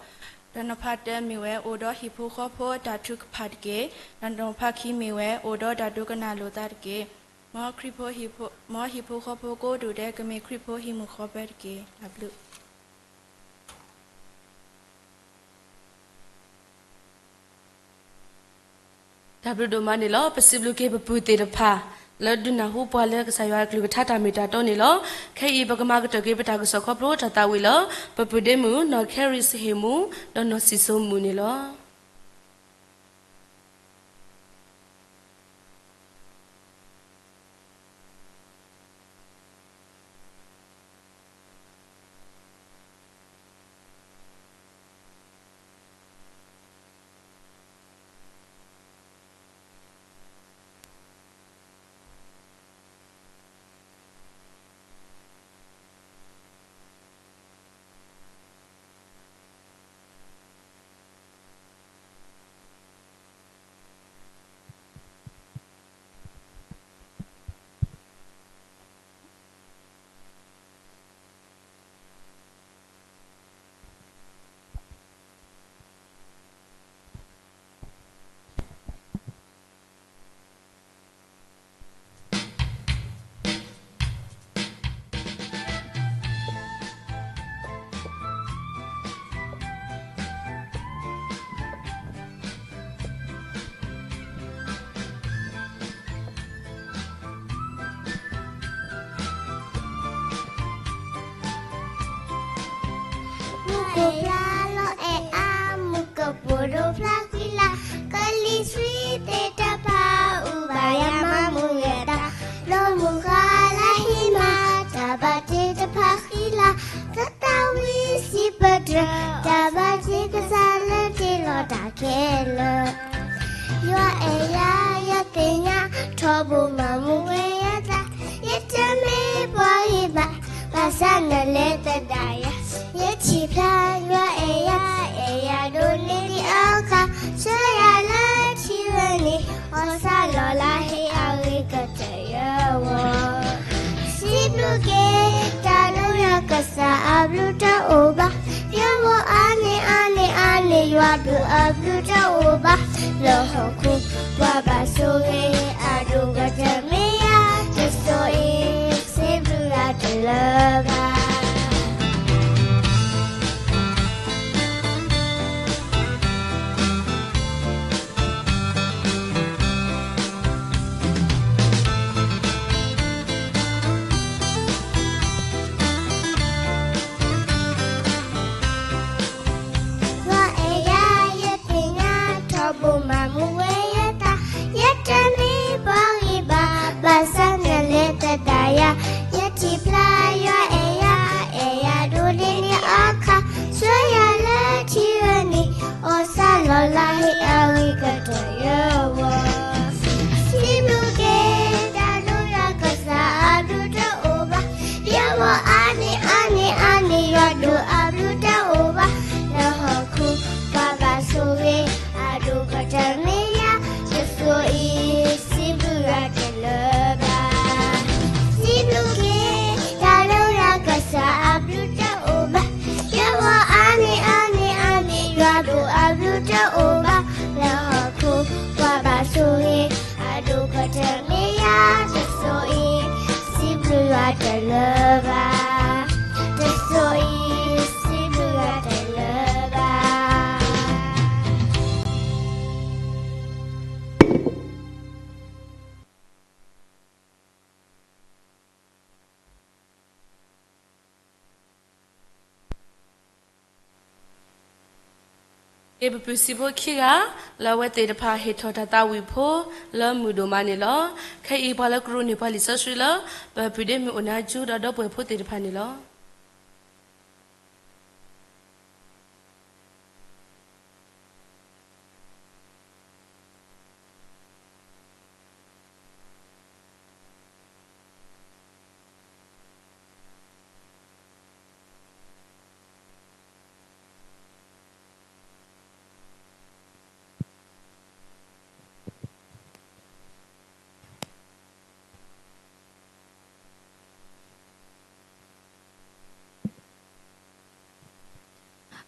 တၢ်နီၤဖးတၢမ့ၢ်ဝဲ အိၣ်ဒီးဟံၣ်ဖိဃီဖိအတၢ်ထုကဖၣ်တက့ၢ်. တၢ်နီၤဖးခံမ့ၢ်ဝဲ အိၣ်ဒီးတၢ်ဒိကနၣ်လိာ်သးတက့ၢ်. မ်ခရံာ်ဖိဟံၣ်ဖိ, မ်ဟံၣ်ဖိဃီဖိကိးဒူၣ်ဒဲး ကမ့ၢ်ခရံာ်ဖိဟံၣ်မုၣ်ဃီပၢၤတက့ၢ်. တၢ်ဘျုး တၢ်ဘျုးဒိၣ်မးန့ၣ်လီၤ. ပစံးဘျုးက့ၤပပုၢ်သ့ၣ်တဖၣ် လၢဒုးနၢ်ဟူပှၤလၢကစၢ်ယွၤအကလုၢ်ကထါတၢ်မ့ၢ်တၢ်တီန့ၣ်လီၤ. ခဲအံၤပကမၤကတၢၢ်က့ၤပတၢ်ကစီၣ်ခီဖျိတၢ်သးဝံၣ်လၢ ပပုၢ်ဒ့မုၣ် နီၢ်ခဲရံစဟ့ၣ်မူ ဒီးနီၢ်စံၣ်စိမူန့ၣ်လီၤ. မူခိၣ်ဖျါလီၤအဲၣ်အါ, မူကပိာ်ဒိၣ်ဖျါဃံလၤ, ကလံၤဆှံသ့ၣ်တဖၣ် အူဘၣ်ယၤမၤမူဂဲၤသး, ဒီးမုၢ်ဃါလၢဟံးမၤ တၢ်ဘၣ်တ့တဖၣ်ဃံလၤ, ကသးဝံၣ်စံးပတြၢၤ တၢ်ဘၣ်တ့ကစၢ်လၢတ့လီၤတၢ်ခဲလၢာ် ယွၤအဲၣ်ယၤ ယသ့ၣ်ညါ ထီဘိမၤမူဝဲယသး, ယတမ့ၢ်ပှၤဂ့ၤဘၣ်, ဘၣ်ဆၣ်နလဲၤသဒၣ်ယၤ, ယထံၣ်ဖျါ ယွၤအဲၣ်ယၤ အဲၣ်ယၤဒိၣ်န့ၢ်ဒံးအခါ, ဆှၢယၤလၢထံဝဲန့ၣ်, အီၣ်စၢ်လီၤလၢဟ့ၣ်အဂ့ၤကတၢၢ်ယဲဝဲ စံးဘျုးက့ၤ တၢ်ဒိၣ်ယွၤကစၢ်အဘျုးတအိၣ်ဘၣ်, ယဲဝဲအါန့ၢ်အါန့ၢ်အါန့ၢ် ယွၤဒိၣ်အဘျုးတအိၣ်ဘၣ်, လၢဟီၣ်ခိၣ် ပှၤဘၣ်ဆိၣ်ဂ့ၤ အဒိၣ်ကတၢၢ်မ့ၢ်ယၤ, တစိၤအံၤ စံးဘျုးယွၤတလၢဘၣ်. ယွၤအဲၣ်ယၤ ယသ့ၣ်ညါ ထီဘိမၤမူဝဲယသး, ယတမ့ၢ်ပှၤဂံၢ်ဘါ, ဘၣ်ဆၣ်နလဲၤသဒၣ်ယၤ, ယထံၣ်ဖျါ ယွၤအဲၣ်ယၤ အဲၣ်ယၤဒိၣ်န့ၢ်ဒံးအခါ, ဆှၢယၤလၢထံဝဲန့ၣ်, အီၣ်စၢ်လီၤလၢဟ့ၣ်အဂ့ၤကတၢၢ်ယဲဝဲ စံးဘျုးက့ၤ တၢ်ဒိၣ်ယွၤကစၢ်အဘျုးတအိၣ်ဘၣ်, ယဲဝဲအါန့ၢ်အါန့ၢ်အါန့ၢ် ယွၤဒိၣ်အဘျုးတအိၣ်ဘၣ်, လၢဟီၣ်ခိၣ် ပှၤဘၣ်ဆိၣ်ဂ့ၤ အဒိၣ်ကတၢၢ်မ့ၢ်ယၤ, တစိၤအံၤ စံးဘျုးယွၤတလၢဘၣ်. စံးဘျုးက့ၤ တၢ်ဒိၣ်ယွၤကစၢ်အဘျုးတအိၣ်ဘၣ်, ယဲဝဲအါန့ၢ်အါန့ၢ်အါန့ၢ် ယွၤဒိၣ်အဘျုးတအိၣ်ဘၣ်, လၢဟီၣ်ခိၣ် ပှၤဘၣ်ဆိၣ်ဂ့ၤ အဒိၣ်ကတၢၢ်မ့ၢ်ယၤ, တစိၤအံၤ စံးဘျုးယွၤတလၢဘၣ်, တစိၤအံၤ စံးဘျုးယွၤတလၢဘၣ်. က့ၤပပုၢ်စံးဖိခံဂၤ လၢအဝဲသ့ၣ်တဖၣ်ဟ့ၣ်ထီၣ်တၢ်သးဝံၣ်ဖိ လၢမုၢ်ဒိၣ်မးန့ၣ်လီၤ. ခဲအံၤပှၤလၢကရူၢ်န့ၢ်ပှၤလံာ်စီဆှံလၢ ပပုၢ်ဒ့မုၣ်အိၣ်နါကၠူ ဒီးဒီပုၢ်ဝဲၢ်ဖိသ့ၣ်တဖၣ်န့ၣ်လီၤ.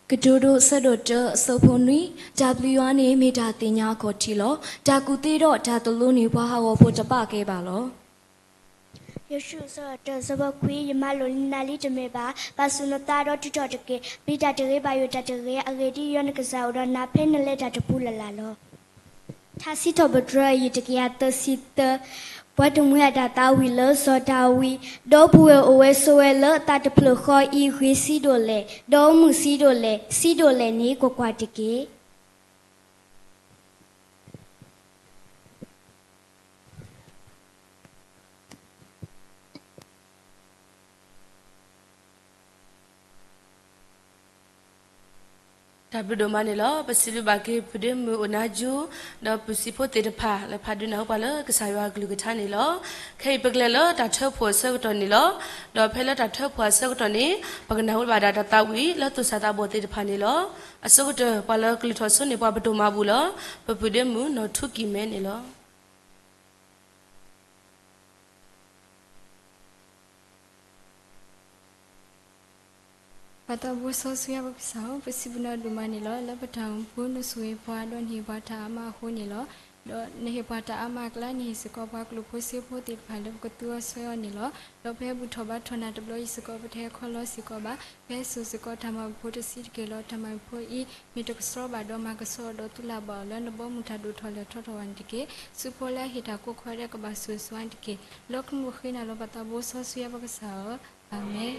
ကတိၤဒိ ဆၢဒိၣ်တၢ အဆၢဖိနွံ, တၢ်ဘျုးယွၤန့ၣ်မ့ၢ်တၢ်သ့ၣ်ညါအခီၣ်ထံးလီၤ. တၢ်ကူၣ်သ့ဒီးတၢ်သိၣ်လိန့ၣ် ပှၤဟးဂီၤဖိတဘၣ်ကဲဘၣ်လီၤ. ယိၤၡူ အဆၢဒိၣ်တၢ အဆၢဖိခွံ, ယမၤလိာ်နၤလံတမ့ၢ်ဘၣ်. ဘၣ်ဆူးနသးဒီးထုးထီၣ်တက့ၢ်. ပျံၤတၢ်တဂ့ၤ, ဘၣ်ယိၣ်တၢ်တဂ့ၤ, အဂ့ၢ်ဒ်အံၤ, ယွၤနကစၢ်အိၣ်ဒီးနၤ ဖဲနလဲၤတၢ်တပူၤလၢ်လၢ်လီၤ. ထါစံးထီၣ်ပတြၢၤ အယုၢ်တကယၤသၢဆံသၢ, ပှၤတမှံၤအတၢ်သးဝံၣ်လၢစီၤဒၤဝံး, ဒီပုၢ်ဝဲၢ်အိၣ်ဝဲဆိးဝဲလၢသးတဖျၢၣ်ဃီအံၤ ဂ့ၤဆံးဒိၣ်လဲၣ်, ဒီးမုာ်ဆံးဒိၣ်လဲၣ်, ဆံးဒိၣ်လဲၣ်န့ၣ် ကွၢ်ကွၢ်တက့ၢ်. တၢ်ဘျုးဒိၣ်မးန့ၣ်လီၤ. ပစံးဘျုးဘၣ်က့ၤ ပုၢ်ဒ့မုၣ်အိၣ်နါယူ, ဒီးပုၢ်စံးဖိသ့ၣ်တဖၣ် လၢဖးဒိၣ်နၢ်ဟူပှၤလၢကစၢ်ယွၤအကလုၢ်ကထါန့ၣ်လီၤ. ခဲအံၤပကလဲၤလၢတၢ်ထၢဖှိၣ်အဆၢကတီၢ်န့ၣ်လီၤ. ဒီးဖဲလၢတၢ်ထၢဖှိၣ်အဆၢကတီၢ်န့ၣ် ပကနၢ်ဟူဘၣ်ဒၣ်တၢ်သးဝံၣ်လၢသူၣ်စၢ်သးဘီၣ်သ့ၣ်တဖၣ်န့ၣ်လီၤ. အဆိကတၢၢ် ပှၤလၢကလုၢ်ထီၣ်ဆိန့ၢ်ပှၤပဒိၣ်မးအပူၤလီၤ. ပပုၢ်ဒ့မုၣ်နီၢ်ထူကံၢ်မဲန့ၣ်လီၤ. ပၢ်သးဘိစီဆှံယွၤပကစၢ်ဧၢ, ပစံးဘျုးနၤဒိၣ်မးန့ၣ်လီၤ. လၢပတၢ်အိၣ်မူပူၤ နဆိၣ်ဂ့ၤပှၤ ဒီးနဟ့ၣ်ပှၤတၢ်အါမးအဃိန့ၣ်လီၤ. ဒီးနဟ့ၣ်ပှၤတၢ်အါမးအကျါ နဟ့ၣ်စ့ၢ်ကီးပှၤကျိၣ်ဖိစ့ဖိသ့ၣ်တဖၣ်လၢပကသူအီၤဆှၢအီၤန့ၣ်လီၤ. ဒီးပဟဲဘူၣ်ထီၣ်ဘါထီၣ်နၤတဘျီအံၤစ့ၢ်ကီး ပတဟဲခီလီၤစ့ၢ်ကီးဘၣ်. ပဟဲစိာ်စ့ၢ်ကီးတၢ်မၤဘူၣ်ဖိတဆံးတက့ၢ်လီၤ. တၢ်မၤဘူၣ်ဖိအံၤ မ့ၢ်တကဆှီဘၣ်ဒီးမၤကဆှီဒီးသူၣ်လၢ်ဘၣ်အီၤလၢနဘီမုၢ်တၢ်ဒိၣ်ထီၣ်လဲၢ်ထီၣ်ထီၣ်ဘၣ်န့ၣ်တက့ၢ်. ဆူဖိလၢအဟ့ၣ်တၢ်ကိးခွဲးဒဲးကဘၣ်ဆိၣ်ဂ့ၤဆိၣ်ဝါန့ၣ်တက့ၢ်. လၢခရံာ်အမံၤဃ့နၤလီၤ ပၢ်သးဘိစီဆှံယွၤပကစၢ်ဧၢ, အၤမ့ၣ်.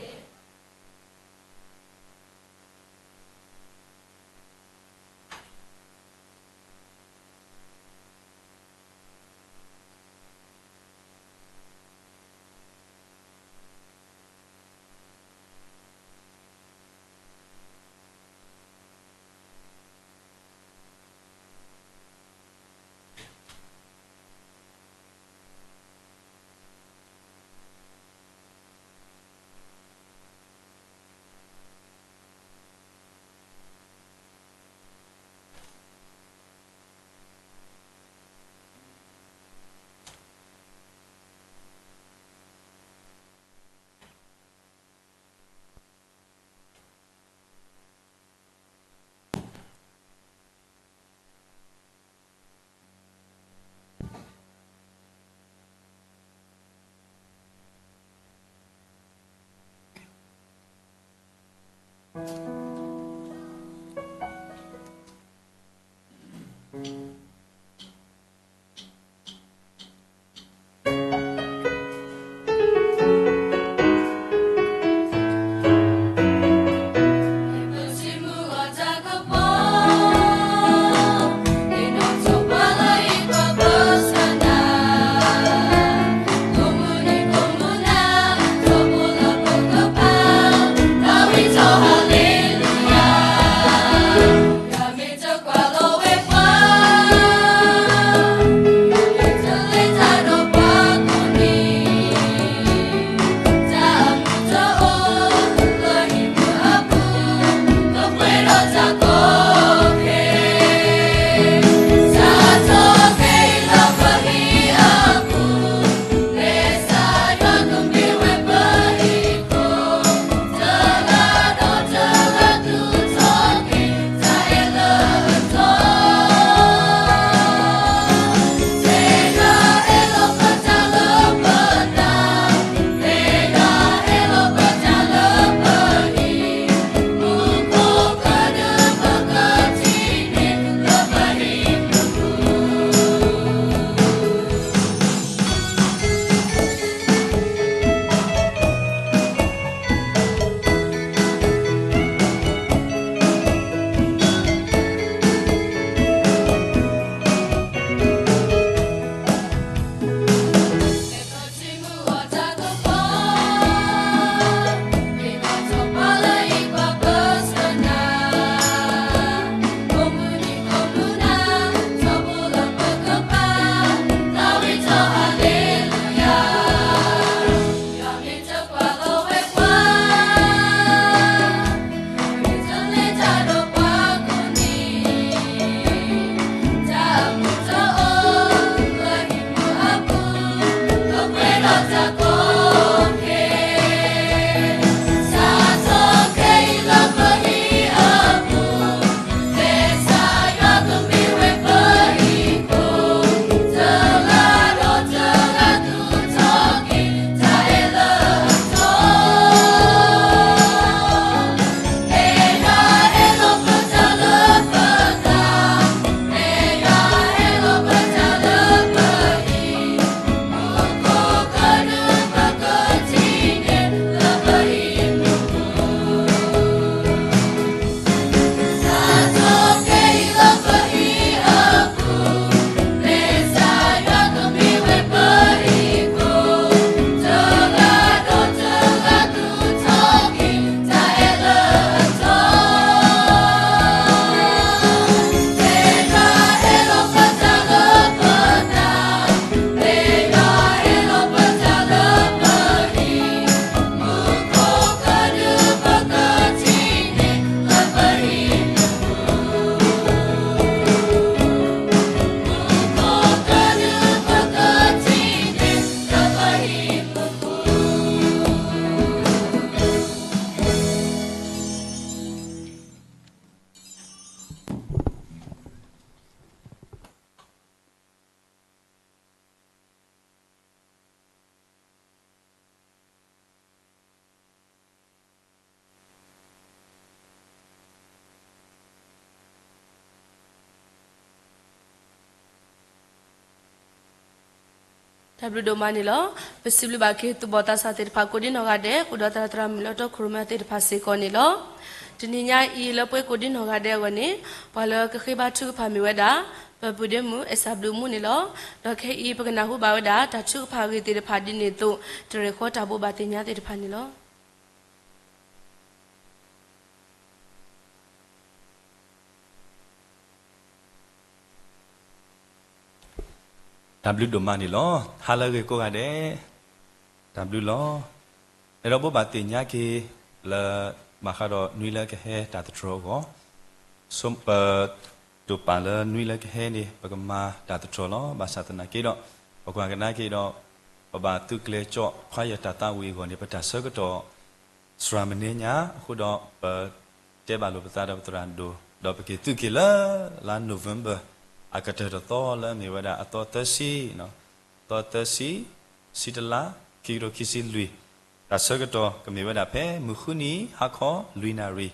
တၢ်ဘျုးဒိၣ်မးန့ၣ်လီၤ. ပစံးဘျုးဘၣ်က့ၤသူၣ်ဘီၣ်သးစၢ်သ့ၣ်တဖၣ် ကိးဒံနီၢ်ဂၤဒဲး အိၣ်ဒီးသရၣ်သရၣ်မုၣ်လၢတီခိၣ်ရိၣ်မဲသ့ၣ်တဖၣ်စ့ၢ်ကီးန့ၣ်လီၤ. တနံၤညါအံၤလၢပှဲၤကိးဒံနီၢ်ဂၤဒဲးအဂီၢ်န့ၣ် ပှၤလၢကဃ့ဘါထုကဖၣ်မ့ၢ်ဝဲဒၣ် ပပုၢ်ဒ့မုၣ် အဲၣ်စၢ်ဘျုးမူန့ၣ်လီၤ. ဒီးခဲအံၤပကနၢ်ဟူဘၣ်ဝဲဒၣ် တၢ်ထုကဖၣ်အဂ့ၢ်သ့ၣ်တဖၣ်ဒ်န့ၣ်အသိး တရ့ၣ်ဃီတၢ်ဘိးဘၣ်သ့ၣ်ညါသ့ၣ်တဖၣ်န့ၣ်လီၤ. တၢ်ဘျုးဒိၣ်မးန့ၣ်လီၤ. ဟါလၢအဂ့ၤကိးဂၤဒဲး, တၢ်ဘျုးလီၤ. အဲၣ်ဒိးဘိးဘၣ်သ့ၣ်ညါက့ၤလၢ ဘၣ်ဃးဒီးနွံလၢကဟဲတၢ်သတြီၤအဂီၢ်, ဆိ ပ တိာ်ပာ်လၢနွံလၢကဟဲန့ၣ် ပကမၤတၢ်သတြီၤလီၤ. ဘၣ်ဆၣ်သနာ်က့ဒီး ပကွၢ်ကဒါက့ၤဒီး ပဘၣ်သုးကျဲၤကၠီၣ်ခွါယၢၢ်တၢ်သးဝံၣ်အဂီၢ်န့ၣ် ပတၢ်ဆၢကတီၢ် စှၤမနုၤညါအဃိဒီး ပတဲဘၣ်လိာ်ပသးဒီးပသရၣ်ဒိၣ် ဒီးပက့ၤသုးက့ၤလၢ လါ November အကတၢၢ်တသီလၢအမ့ၢ်ဝဲဒၣ်အသီသၢဆံ, သီသၢဆံ, ဆံတလါ, ခံကထိခံဆံလွံၢ်, တၢ်ဆၢကတီၢ်ကမ့ၢ်ဝဲဒၣ်ဖဲမုၢ်ဃုနံၤဟါခီလွံၢ်နၣ်ရံၣ်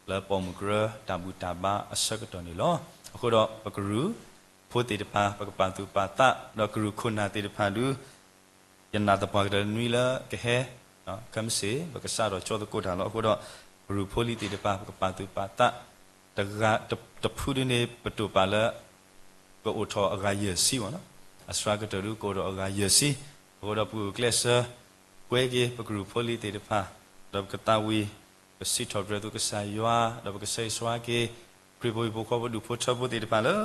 လၢပိာ်မုၣ်ကရၢတၢ်ဘူၣ်တၢ်ဘါအဆၢကတီၢ်န့ၣ်လီၤ. အဃိဒီးပကရူၢ်ဖိသ့ၣ်တဖၣ် ပကပာ်သူၣ်ပာ်သး ဒီးကရူၢ်ခိၣ်နၢ်သ့ၣ်တဖၣ်ဒု ယနာ်သပှၢ်ကတၢၢ်နွံလၢကဟဲ, ခဲမုၢ်ဆ့ၣ် ပကစးထီၣ်ကၠီသကိးတၢ်လီၤ. အဃိဒီး ကရူၢ်ဖိလံၤသ့ၣ်တဖၣ် ပကပာ်သူၣ်ပာ်သး, တဂၤတဖုဒုန့ၣ် ပတိာ်ပာ်လၢ ကအိၣ်ထီၣ်အဂၤယဲၢ်ဆံမ့ၢ်နီၤ, အစှၤကတၢၢ်ဒုကအိၣ်ထီၣ်အဂၤယဲၢ်ဆံ. အဃိဒီးပဂုာ်ကျဲးစၢး ကွဲက့ၤပကရူၢ်ဖိလံၤသ့ၣ်တဖၣ်, ဒီးပကသးဝံၣ် ပစံးထီၣ်ပတြၢၤသုကစၢ်ယွၤ, ဒီးပကဆၢဂ့ၤဆၢဝါက့ၤ ခရံာ်ဖိဟံၣ်ဖိဃီဖိဒူၣ်ဖိထၢဖိသ့ၣ်တဖၣ်လၢ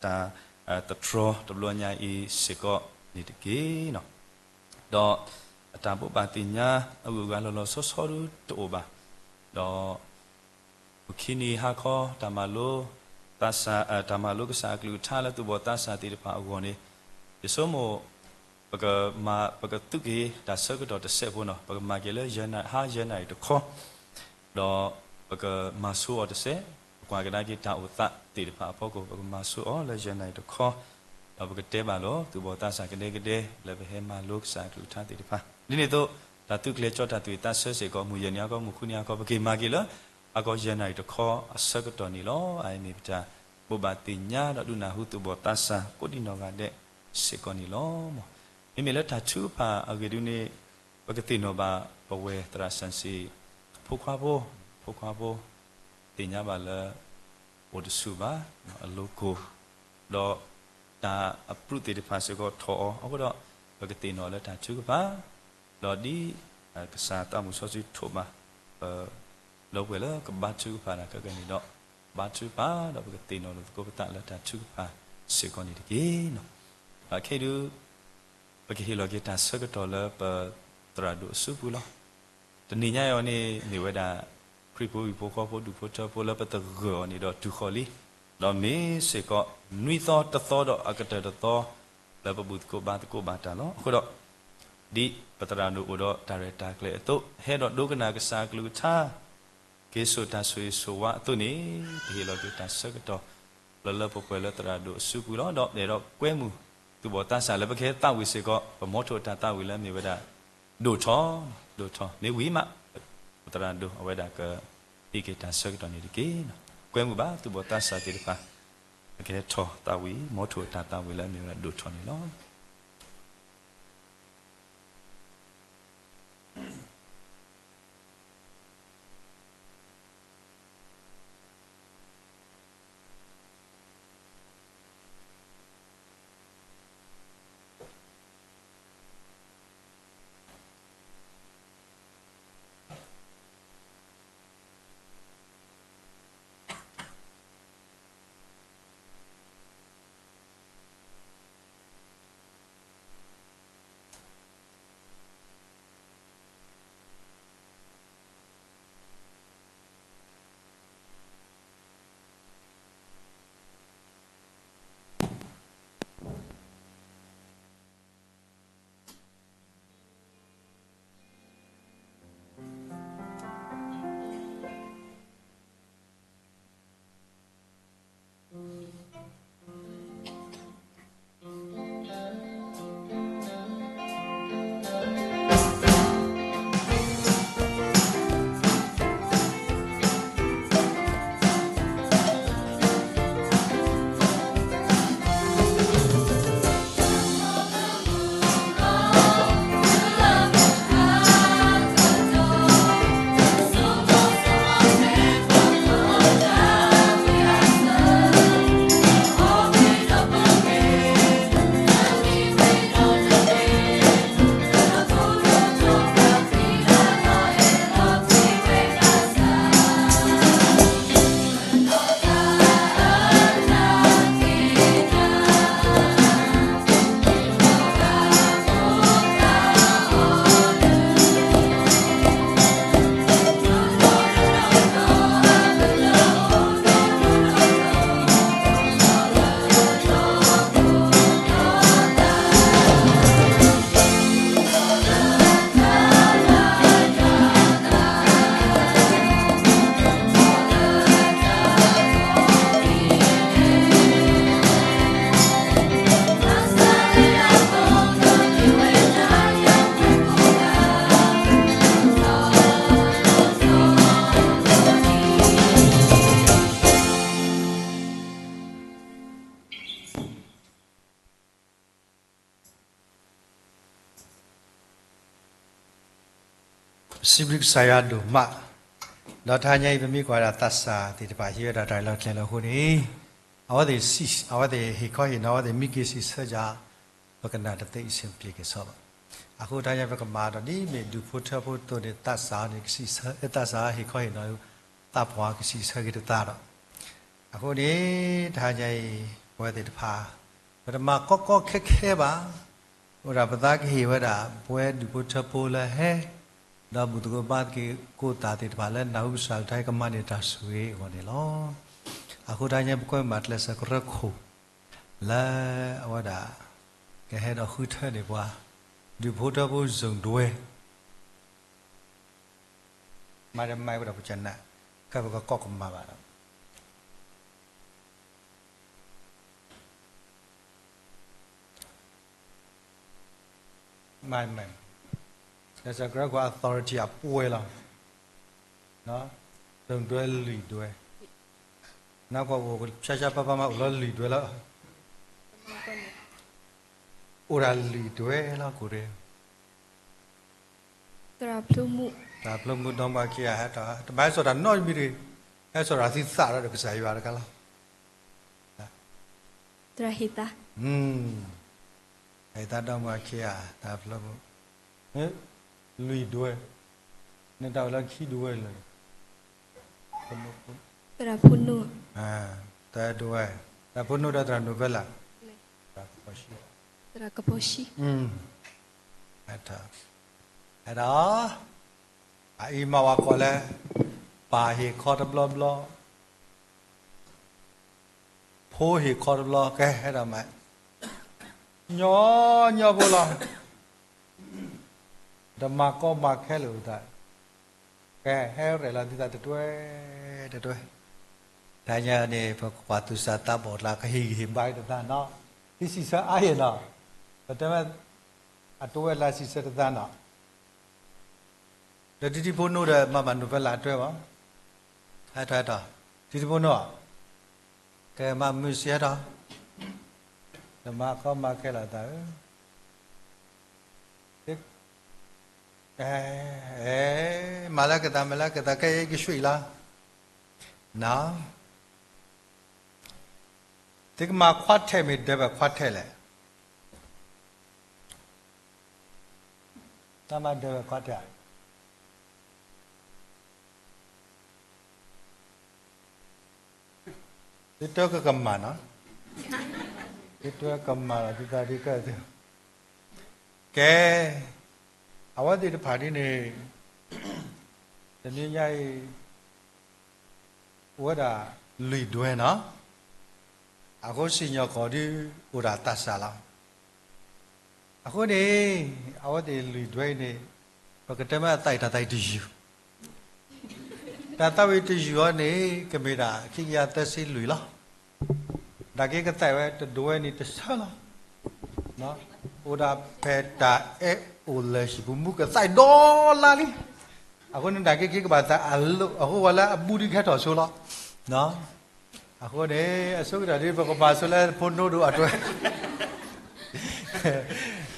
တၢ်သတြီၤတဘျီညါအံၤစ့ၢ်ကီးန့ၣ်တက့ၢ်. ဒီးအတၢ်ဘိးဘၣ်သ့ၣ်ညါအဂုၤအဂၤလီၤလီၤဆီဆီဒုတအိၣ်ဘၣ်. ဒီး မုၢ်ခံနံၤဟါခီ တၢ်မၤလိ တၢ်မၤလိကစၢ်အကလုၢ်ကထါလၢသူၣ်ဘီၣ်သးစၢ်သ့ၣ်တဖၣ်အဂီၢ်န့ၣ် ယဆိကမိၣ် ပကမၤ ပကသုးက့ၤတၢ်ဆၢကတီၢ်တစဲးဖိနီၤ, ပကမၤက့ၤလၢ ဟါယဲၢ်နၣ်ရံၣ်တခီ, ဒီးပကမၤဆိအီၤတစဲး, ပကွၢ်ကဒါက့ၤတၢ်အိၣ်သးသ့ၣ်တဖၣ်အဖီခိၣ် ပကမၤဆိအီၤလၢယဲၢ်နၣ်ရံၣ်တခီ, ဒီးပကတဲဘၣ်လိာ် သူၣ်ဘီၣ်သးစၢ်ကဒဲကဒဲ လၢပဟဲမၤလိကစၢ်အကလုၢ်ကထါသ့ၣ်တဖၣ်. ဒ်န့ၣ်အသိး တၢ်သုးကျဲၤကၠီတၢ်သွံၣ်သးဆၢစ့ၢ်ကီး မုၢ်ယဲၢ်နံၤဟါခီ မုၢ်ဃုနံၤဟါခီ ပက့ၤမၤက့ၤလၢ ဟါခီယဲၢ်နၣ်ရံၣ်တခီအဆၢကတီၢ်န့ၣ်လီၤ. အအံၤမ့ၢ်ပတၢ်ဘိးဘၣ်သ့ၣ်ညါဒီးဒုးနၢ်ဟူသူၣ်ဘီၣ်သးစၢ်ကိးဒံနီၢ်ဂၤဒဲးစ့ၢ်ကီးန့ၣ်လီၤ. မ့မ့ၢ်လၢတၢ်ထုကဖၣ်အဂ့ၢ်ဒုန့ၣ် ပကသ့ၣ်နီၣ်ဘၣ်ပဝဲသရၣ်စၢ်စံး ဖိခွါဖိ, ဖိခွါဖိ သ့ၣ်ညါဘၣ်လၢ အိၣ်တဆူၣ်ဘၣ် အလိၤကိၢ်, ဒီးတၢ်အပြုၢ်သ့ၣ်တဖၣ်စ့ၢ်ကီးထီၣ်အီၤအဃိဒီး ပကသ့ၣ်နီၣ်လၢတၢ်ထုကဖၣ် ဒီးဒ် ကစၢ်သးမုၢ်စီဆှံထိးဘၣ် ပဒီပုၢ်ဝဲၢ်လၢကဘါထုကဖၣ်တၢ်ခဲကနံၣ်ဒီး ဘါထုကဖၣ်ဒီးပကသ့ၣ်နီၣ်လိာ်သကိးပသးလၢတၢ်ထုကဖၣ်စ့ၢ်ကီးန့ၣ်တက့ၢ်. ခဲအံၤဒု ပကဟ့ၣ်လီၤက့ၤတၢ်ဆၢကတီၢ်လၢပသရၣ်ဒိၣ်အစုပူၤလီၤ. တနံၤညါအံၤအီၤန့ၣ် မ့ၢ်ဝဲဒၣ် ခရံာ်ဖိဟံၣ်ဖိဃီဖိဒူၣ်ဖိထၢဖိလၢပသဂၢၢ်အီၤန့ၣ်ဒီးတုၤဃီၤလံ, ဒီးမ့ၢ်စ့ၢ်ကီးနွံသီတသီဒီးအကတၢၢ်တသီ လၢပဘူၣ်သကိးဘါသကိးဘၣ်တၢ်လီၤ. အဃိဒီး ဒ်ပသရၣ်ဒိၣ်အိၣ်ဒီးတၢ်ရဲၣ်တၢ်ကျဲၤအသိး ဟဲဒီးဒိကနၣ်ကစၢ်အကလုၢ်ကထါ က့ၤစိာ်တၢ်ဆိၣ်ဂ့ၤဆိၣ်ဝါအသိးန့ၣ် ပဟ့ၣ်လီၤက့ၤတၢ်ဆၢကတီၢ် လၢလၢပှဲၤပှဲၤလၢသရၣ်ဒိၣ်အစုပူၤလီၤ. ဒီးအဲၣ်ဒိးကွဲမုာ်သူၣ်ဘီၣ်သးစၢ်လၢပကဟဲသးဝံၣ်စ့ၢ်ကီး ပမီထိၣ်တၢ်သးဝံၣ်လၢမ့ၢ်ဝဲဒၣ် ဒိၣ်ထီၣ်, ဒိၣ်ထီၣ်, မ့ၢ်ဝံၤမး ပသရၣ်ဒိၣ်အဝဲဒၣ်ကဟ့ၣ်က့ၤတၢ်ဆၢကတီၢ်န့ၣ်တက့ၢ်. ကွဲမုာ်ဘၣ်သူၣ်ဘီၣ်သးစၢ်သ့ၣ်တဖၣ် ပကဟဲထီၣ်သးဝံၣ် မီထိၣ်တၢ်သးဝံၣ်လၢမ့ၢ်ဝဲဒၣ်ဒိၣ်ထီၣ်န့ၣ်လီၤ. စံးဘျုးကစၢ်ယွၤဒိၣ်မး, ဒီးတဟါညါအံၤ ပမ့ၢ်ကွၢ်ဝဲဒၣ်သးစၢ်သ့ၣ်တဖၣ် ဟ့ၣ်ဝဲဒၣ်တၢ်လီၢ်ကျဲလီၤအဃိန့ၣ်, အဝဲသ့ၣ်, အဝဲသ့ၣ်ဟ့ၣ်ခီဟ့ၣ်နီၤ အဝဲသ့ၣ်မံက့ၤစံးဆၢယၤ, ပကနၣ်တသ့အဆင်မပြေက့ၤဆီဘၣ်. အဃိတဟါညါ ပကမၤဒီးဒ်မ့ၢ်ဒူၣ်ဖိထၢဖိအသိးန့ၣ် သးစၢ်န့ၣ် ကစံးဆၢ, သးစၢ်ဟ့ၣ်ခီဟ့ၣ်နီၤ, သးပှၢ်ကစံးဆၢက့ၤတသးဒီး, အဃိန့ၣ် တဟါညါအံၤ ပဝဲသ့ၣ်တဖၣ် ပတမၤကီကီခဲခဲဘၣ်. အိၣ်ဒၣ်ပသးကဟ့ၣ်ဝဲဒၣ် ပဝဲဒူၣ်ဖိထၢဖိလၢဟဲ ဒီးဘူၣ်သကိးဘါသကိးသးသ့ၣ်တဖၣ်လၢ နၢ်ဟူကစၢ်ကလုၢ်ကထါ ကမၤန့ၢ်တၢ်ဆိၣ်ဂ့ၤအဂီၢ်န့ၣ်လီၤ. အဃိတဟါညါ ပကွဲမၤကျဲးစၢးကရၢခိၣ် လၢအဝဲဒၣ် ကဟဲဒီးဃုထၢန့ၢ်ပှၤ ဒူၣ်ဖိထၢဖိ စုံတွဲ မၤဒီးမၤဝဲဒၣ်ပကနၣ် ကဲပကကိးကမၣ်ဘၣ်ဒီး မၤ, မၤ, ကျဲးစၢးကရၢခိၣ် authority အပှဲၤလီၤ. စုံတွဲလွံၢ်တွဲ, နကွၢ်အိၣ်ဖျါဖျါဖးဖးမး အိၣ်လီၤလွံၢ်တွဲလီၤ. အိၣ်ဒၣ်လွံၢ်တွဲလီၤ ကိၣ်ရ့ သရၣ်ဖျိမုၣ်, သရၣ်ဖျိမုၣ် ဒီမါခံဂၤဟဲထီၣ်, တဘၣ်ဟဲစိာ်တၢ်နီတမံၤတဂ့ၤ, ဟဲစိာ်တၢ်သံသးဒီးကစၢ်ယွၤတဂၤလီၤ. သရၣ်ဟ့ၣ်သါ, ဟ့ၣ်သါ ဒီမါခံဂၤ သရၣ်ဖျိမုၣ်, လွံၢ်တွဲ, နတၢ်အိၣ်လၢခံတွဲလၢ သရၣ်ဖိနိၣ်, သရၣ်ဖိနိၣ်, သရၣ်ဖိနိၣ်ဒီးသရၣ်နိၣ်ဖဲလၢ်, သရၣ်ကဖီၡံ, အဲၣ်ဒိး, အအံၤမၤဝဲကိးလၢ ပၢ်ဟ့ၣ်ခီတဘျီဘျီ, ဖိဟ့ၣ်ခီတဘျီ ကဲဟဲဒီးမၤ, ညီညီဖိလီၤ. တမၤကီမၤခဲလၢာ်အသး, ကဲဟဲရဲၣ်လီၤသုသးတတွဲတတွဲ, တဟါညါန့ၣ် ပကကွၢ်သူၣ်စၢ်သးဘီၣ်ကျါ ကဟ့ၣ်ဂံၢ်ဟ့ၣ်ဘါတသးနီၤ, သုစံးဆၢအါယဲၢ်နီၤ, ပတဲမ့ၢ် အတဝဲလၢစံးဆၢတသးနီၤ ဒီးတံတံဖိနိၣ်ဒီး မၤဘၣ်နိၣ်ဖဲလၢ်အတၢ်ဘၣ်, ဟဲထီၣ်ဟဲထီၣ်, တံတံဖိနိၣ်, ကဲမၤမုာ်စံးဟဲထီၣ်, တမၤကီမၤခဲလၢာ်သးဧၢ, မၤလၢကသး မၤလၢကသး ကဲယကဆှံလီၤ, န သုကမၤခွါထဲးမ့ၢ်ဒၢးဘၣ်ခွါထဲးလဲၣ်, တၢ်မၤဒၢးဘၣ်ခွါထဲး သုတၢ်ကကမၣ်နီၤ, သုတၢ်ကမၣ်လီၤ သုသးဒ်ကဲသု, ကဲ, အဝဲသ့ၣ်တဖၣ်ဒ်န့ၣ်, တနံၤညါအံၤ အိၣ်ဝဲဒၣ်လွံၢ်တွဲနီၤ, အဃိစံၣ်ညီၣ်ကွီၢ်ဒုးအိၣ်ဒၣ်သးစၢ်လီၤ. အဃိန့ၣ် အဝဲသ့ၣ်လွံၢ်တွဲအံၤန့ၣ် ပကတဲမ့ၢ်အသးအံၤ တၢ်သးဝံၣ်တယုၢ်, တၢ်သးဝံၣ်တယုၢ်အံၤန့ၣ် ကမ့ၢ်ဒၣ်ခံကယၤသၢဆံလွံၢ်လီၤ. နာ်က့ကသးဝဲတဒွဲန့ၣ်တဆၢလီၤ. အိၣ်ဒၣ်ဖဲတၢ်အဲၣ်အိၣ်လၢဟံၣ်ပူၤ မူကသးဒီလါလံ. အဃိန့ၣ် နာ်က့ခံကဘၣ်သးအလိၣ် အဃိဝဲလၢအဘူးဒုးကဟဲထီၣ်ဆိလီၤ. အဃိန့ၣ် အဆိကတၢၢ်ဒ်ပကမၤဆိလၢဖိနိၣ်ဒိၣ်အတွဲ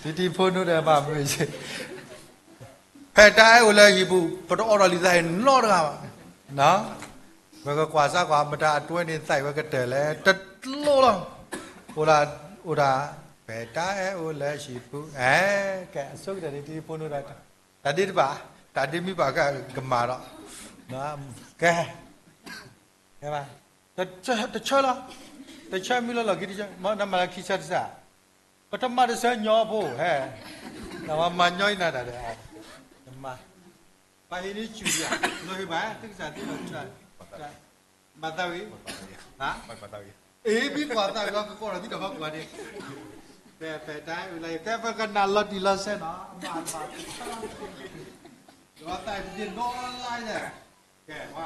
တံတံဖိနိၣ်ဒီးမၤမုာ်စ့ၢ် ဖဲတၢ်အဲၣ်အိၣ်လၢဟံၣ်ပူၤ ပတအိးထီၣ်လံာ်သးအံၤနီတဂၤဘၣ်. ပကကွၢ်စၢ်ကွၢ်မတၤအတွဲန့ၣ် သးဝဲကတၢၢ်လၢတလိၣ်လီၤ. အိၣ်ဒၣ် အိၣ်ဒၣ် ဖဲတၢ်အဲၣ်အိၣ်လၢဟံၣ်ပူၤ အဲ ကဲ အဆိကတၢၢ်ဒ်တံတံဖိနိၣ်ဒီး တၢ်ဒ့တဘၣ် တၢ်ဒ့မ့ၢ်ဘၣ်ကကမၣ်ဒီး ကဲ ကဲ တဆၢလီၤ တဆၢမံလီၤလီၢ်ခံတဆၢ နမၤလၢခံဆၢတစၢ် ပတမၤတဆၢညီဖိဟဲ နမၤညီနၤတၢ်ဒီး နမၤ ပှၤဟ့ၣ်န့ၢ်ဆူၣ်ယၤ နဟ့ၣ်ဘၣ် သုကစၢ်သ့လီၤ ဘၣ်သးဝံၣ် အ့ ဘံကွၢ်သးဝံၣ် ကကိးဒီးသုတၢ်ဖီကွၢ်န့ၣ် ဖဲဖဲတၢ်အၢၣ်လီၤ ကဲပကနၣ်လီၤတံၢ်လီၤဆဲးနီၤ အမၤမၤ ဒီးသးတဒ့နီလါလဲၣ် ကဲ ပှၤ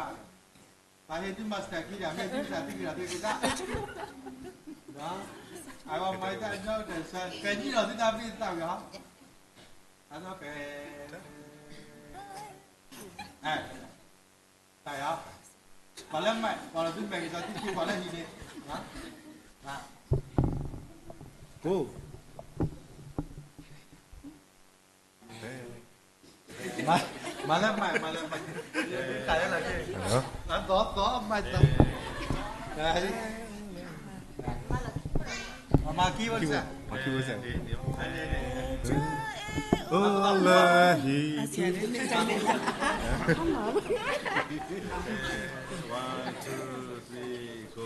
ပှၤဟ့ၣ်သု master key ဒၣ် မ့ၢ်သုကစၢ်သ့က့ၤဒၣ်သုကစၢ် အဝဲမၤတၢ်ညီကတၢၢ်ဆၢ ကဲညီလီၤသုတၢ်ဘံၣ်သးဝံၣ်ဟီ အသီဖဲ အဲ တၢ်ယၤ ပှၤလၢမဲာ် ပှၤလၢသုမဲာ်က့ၤဒီးသုထံပှၤလၢဟံၣ်န့ၣ် ကိၣ် မၤ မၤလၢမၤ မၤလၢမၤ တၢ်လၢလီၢ်ခံ အသီသီမၤသီ မၤခံဝဲစၢ် မၤခံဝဲစၢ် အိၣ်လၢဟံၣ် One, two, three, go.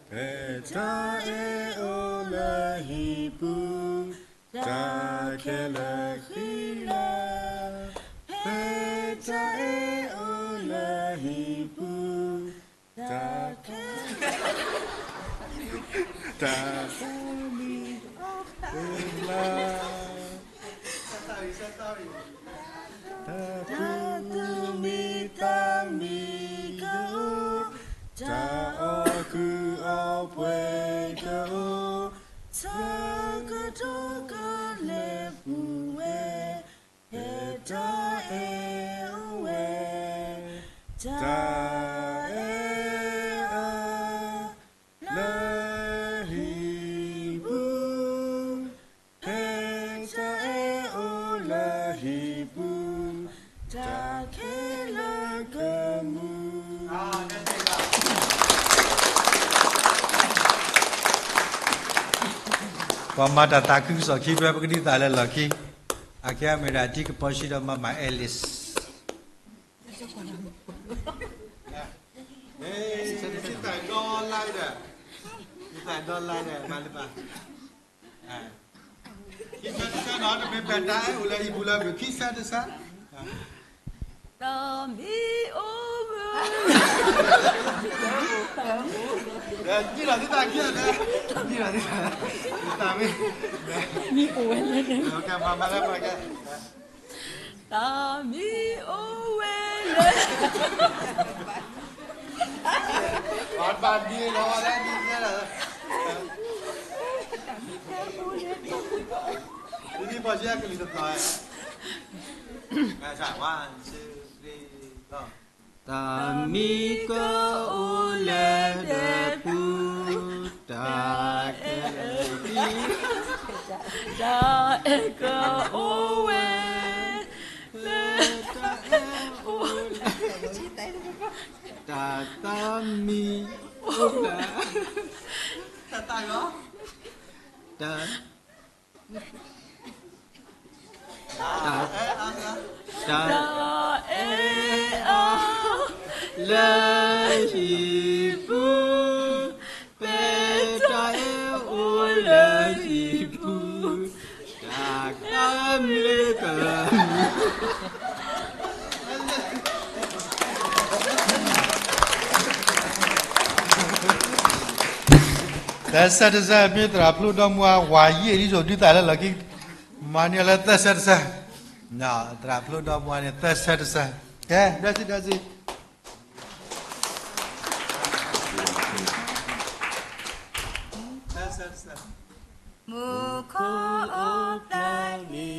ဖဲတၢ်အဲၣ်အိၣ်လၢဟံၣ်ပူၤ တၢ်ခဲလၢာ်ဃံလၤ ဖဲတၢ်အဲၣ်အိၣ်လၢဟံၣ်ပူၤ တၢ်ခဲ တၢ်သူၣ်မံသးမံကအိၣ် တၢ်အီၣ်ကုၢ်အီၣ်ပှဲၤကအိၣ် ဆၢကတီၢ်ကလဲၤပူၤဝဲ ဖဲတၢ်အဲၣ်အိၣ်ဝဲ တၢ်အဲၣ်အါ လၢဟံၣ်ပူၤ ဖဲတၢ်အဲၣ်အိၣ်လၢဟံၣ်ပူၤ တၢ်ခဲလၢာ်ကမူ ပှၤမၤတၢ်သးခုကစီၣ်ခံဖျၢၣ် ပကဒုးသးလၢလီၢ်ခံ အခဲအံၤမ့ၢ်ဒၣ် ထံကပီၤဆံးဒီးမၤမၤ Alice သးဒီလါဒီး သးဒီလါဒီး မၤလၢပှၤ ခံဆၢတဆၢနီၤ တမ့ၢ်ဖဲတၢ်အဲၣ်အိၣ်လၢဟံၣ်ပူၤလၢ ခံဆၢတဆၢ တၢ်မ့ၢ်အိၣ်ဝဲ နံၣ်လီၤသုသးခံလီၤ နံၣ်လီၤသုသး သးမ့ၢ် မ့ၢ်အိၣ်ဝဲလဲၣ် မၤမၤလၢပှၤကဲ တၢ်မ့ၢ်အိၣ်ဝဲလၢ ပှၤဘၣ်ဒ်လီၤဝဲလၢဒ်လဲၣ်လီၤ ဒ်ပှၤစံးအကလုၢ်တဖျၢၣ် one, two, three, go. တၢ်မံကအိၣ်လၢဒဲပူၤ တၢ်အဲၣ် တၢ်အဲၣ်ကအိၣ်ဝဲ လၢ တၢ်အဲၣ်အိၣ်လၢ တၢ်သးမံအိၣ်လၢ တၢ်သးဂီၤ တၢ် တၢ် တၢ်အဲၣ်အါ လၢဟံၣ်ပူၤ ဖဲတၢ်အဲၣ်အိၣ်လၢဟံၣ်ပူၤ တၢ်ကမၢကမၢ သၢဆၢတဆၢ မ့ၢ်သရၣ်ဖျိဒီမါဝၤယံာ် ဒ်သိးဒုးသးလၢလီၢ်ခံ မၤန့ၢ်လၢသၢဆၢတဆၢ သရၣ်ဖျိဒီမါဝၤန့ၣ် သၢဆၢတဆၢ ကဲ ဒၢစံးဒၢစံး သၢဆၢတဆၢ မူခိၣ်အိၣ်ဖျါလံ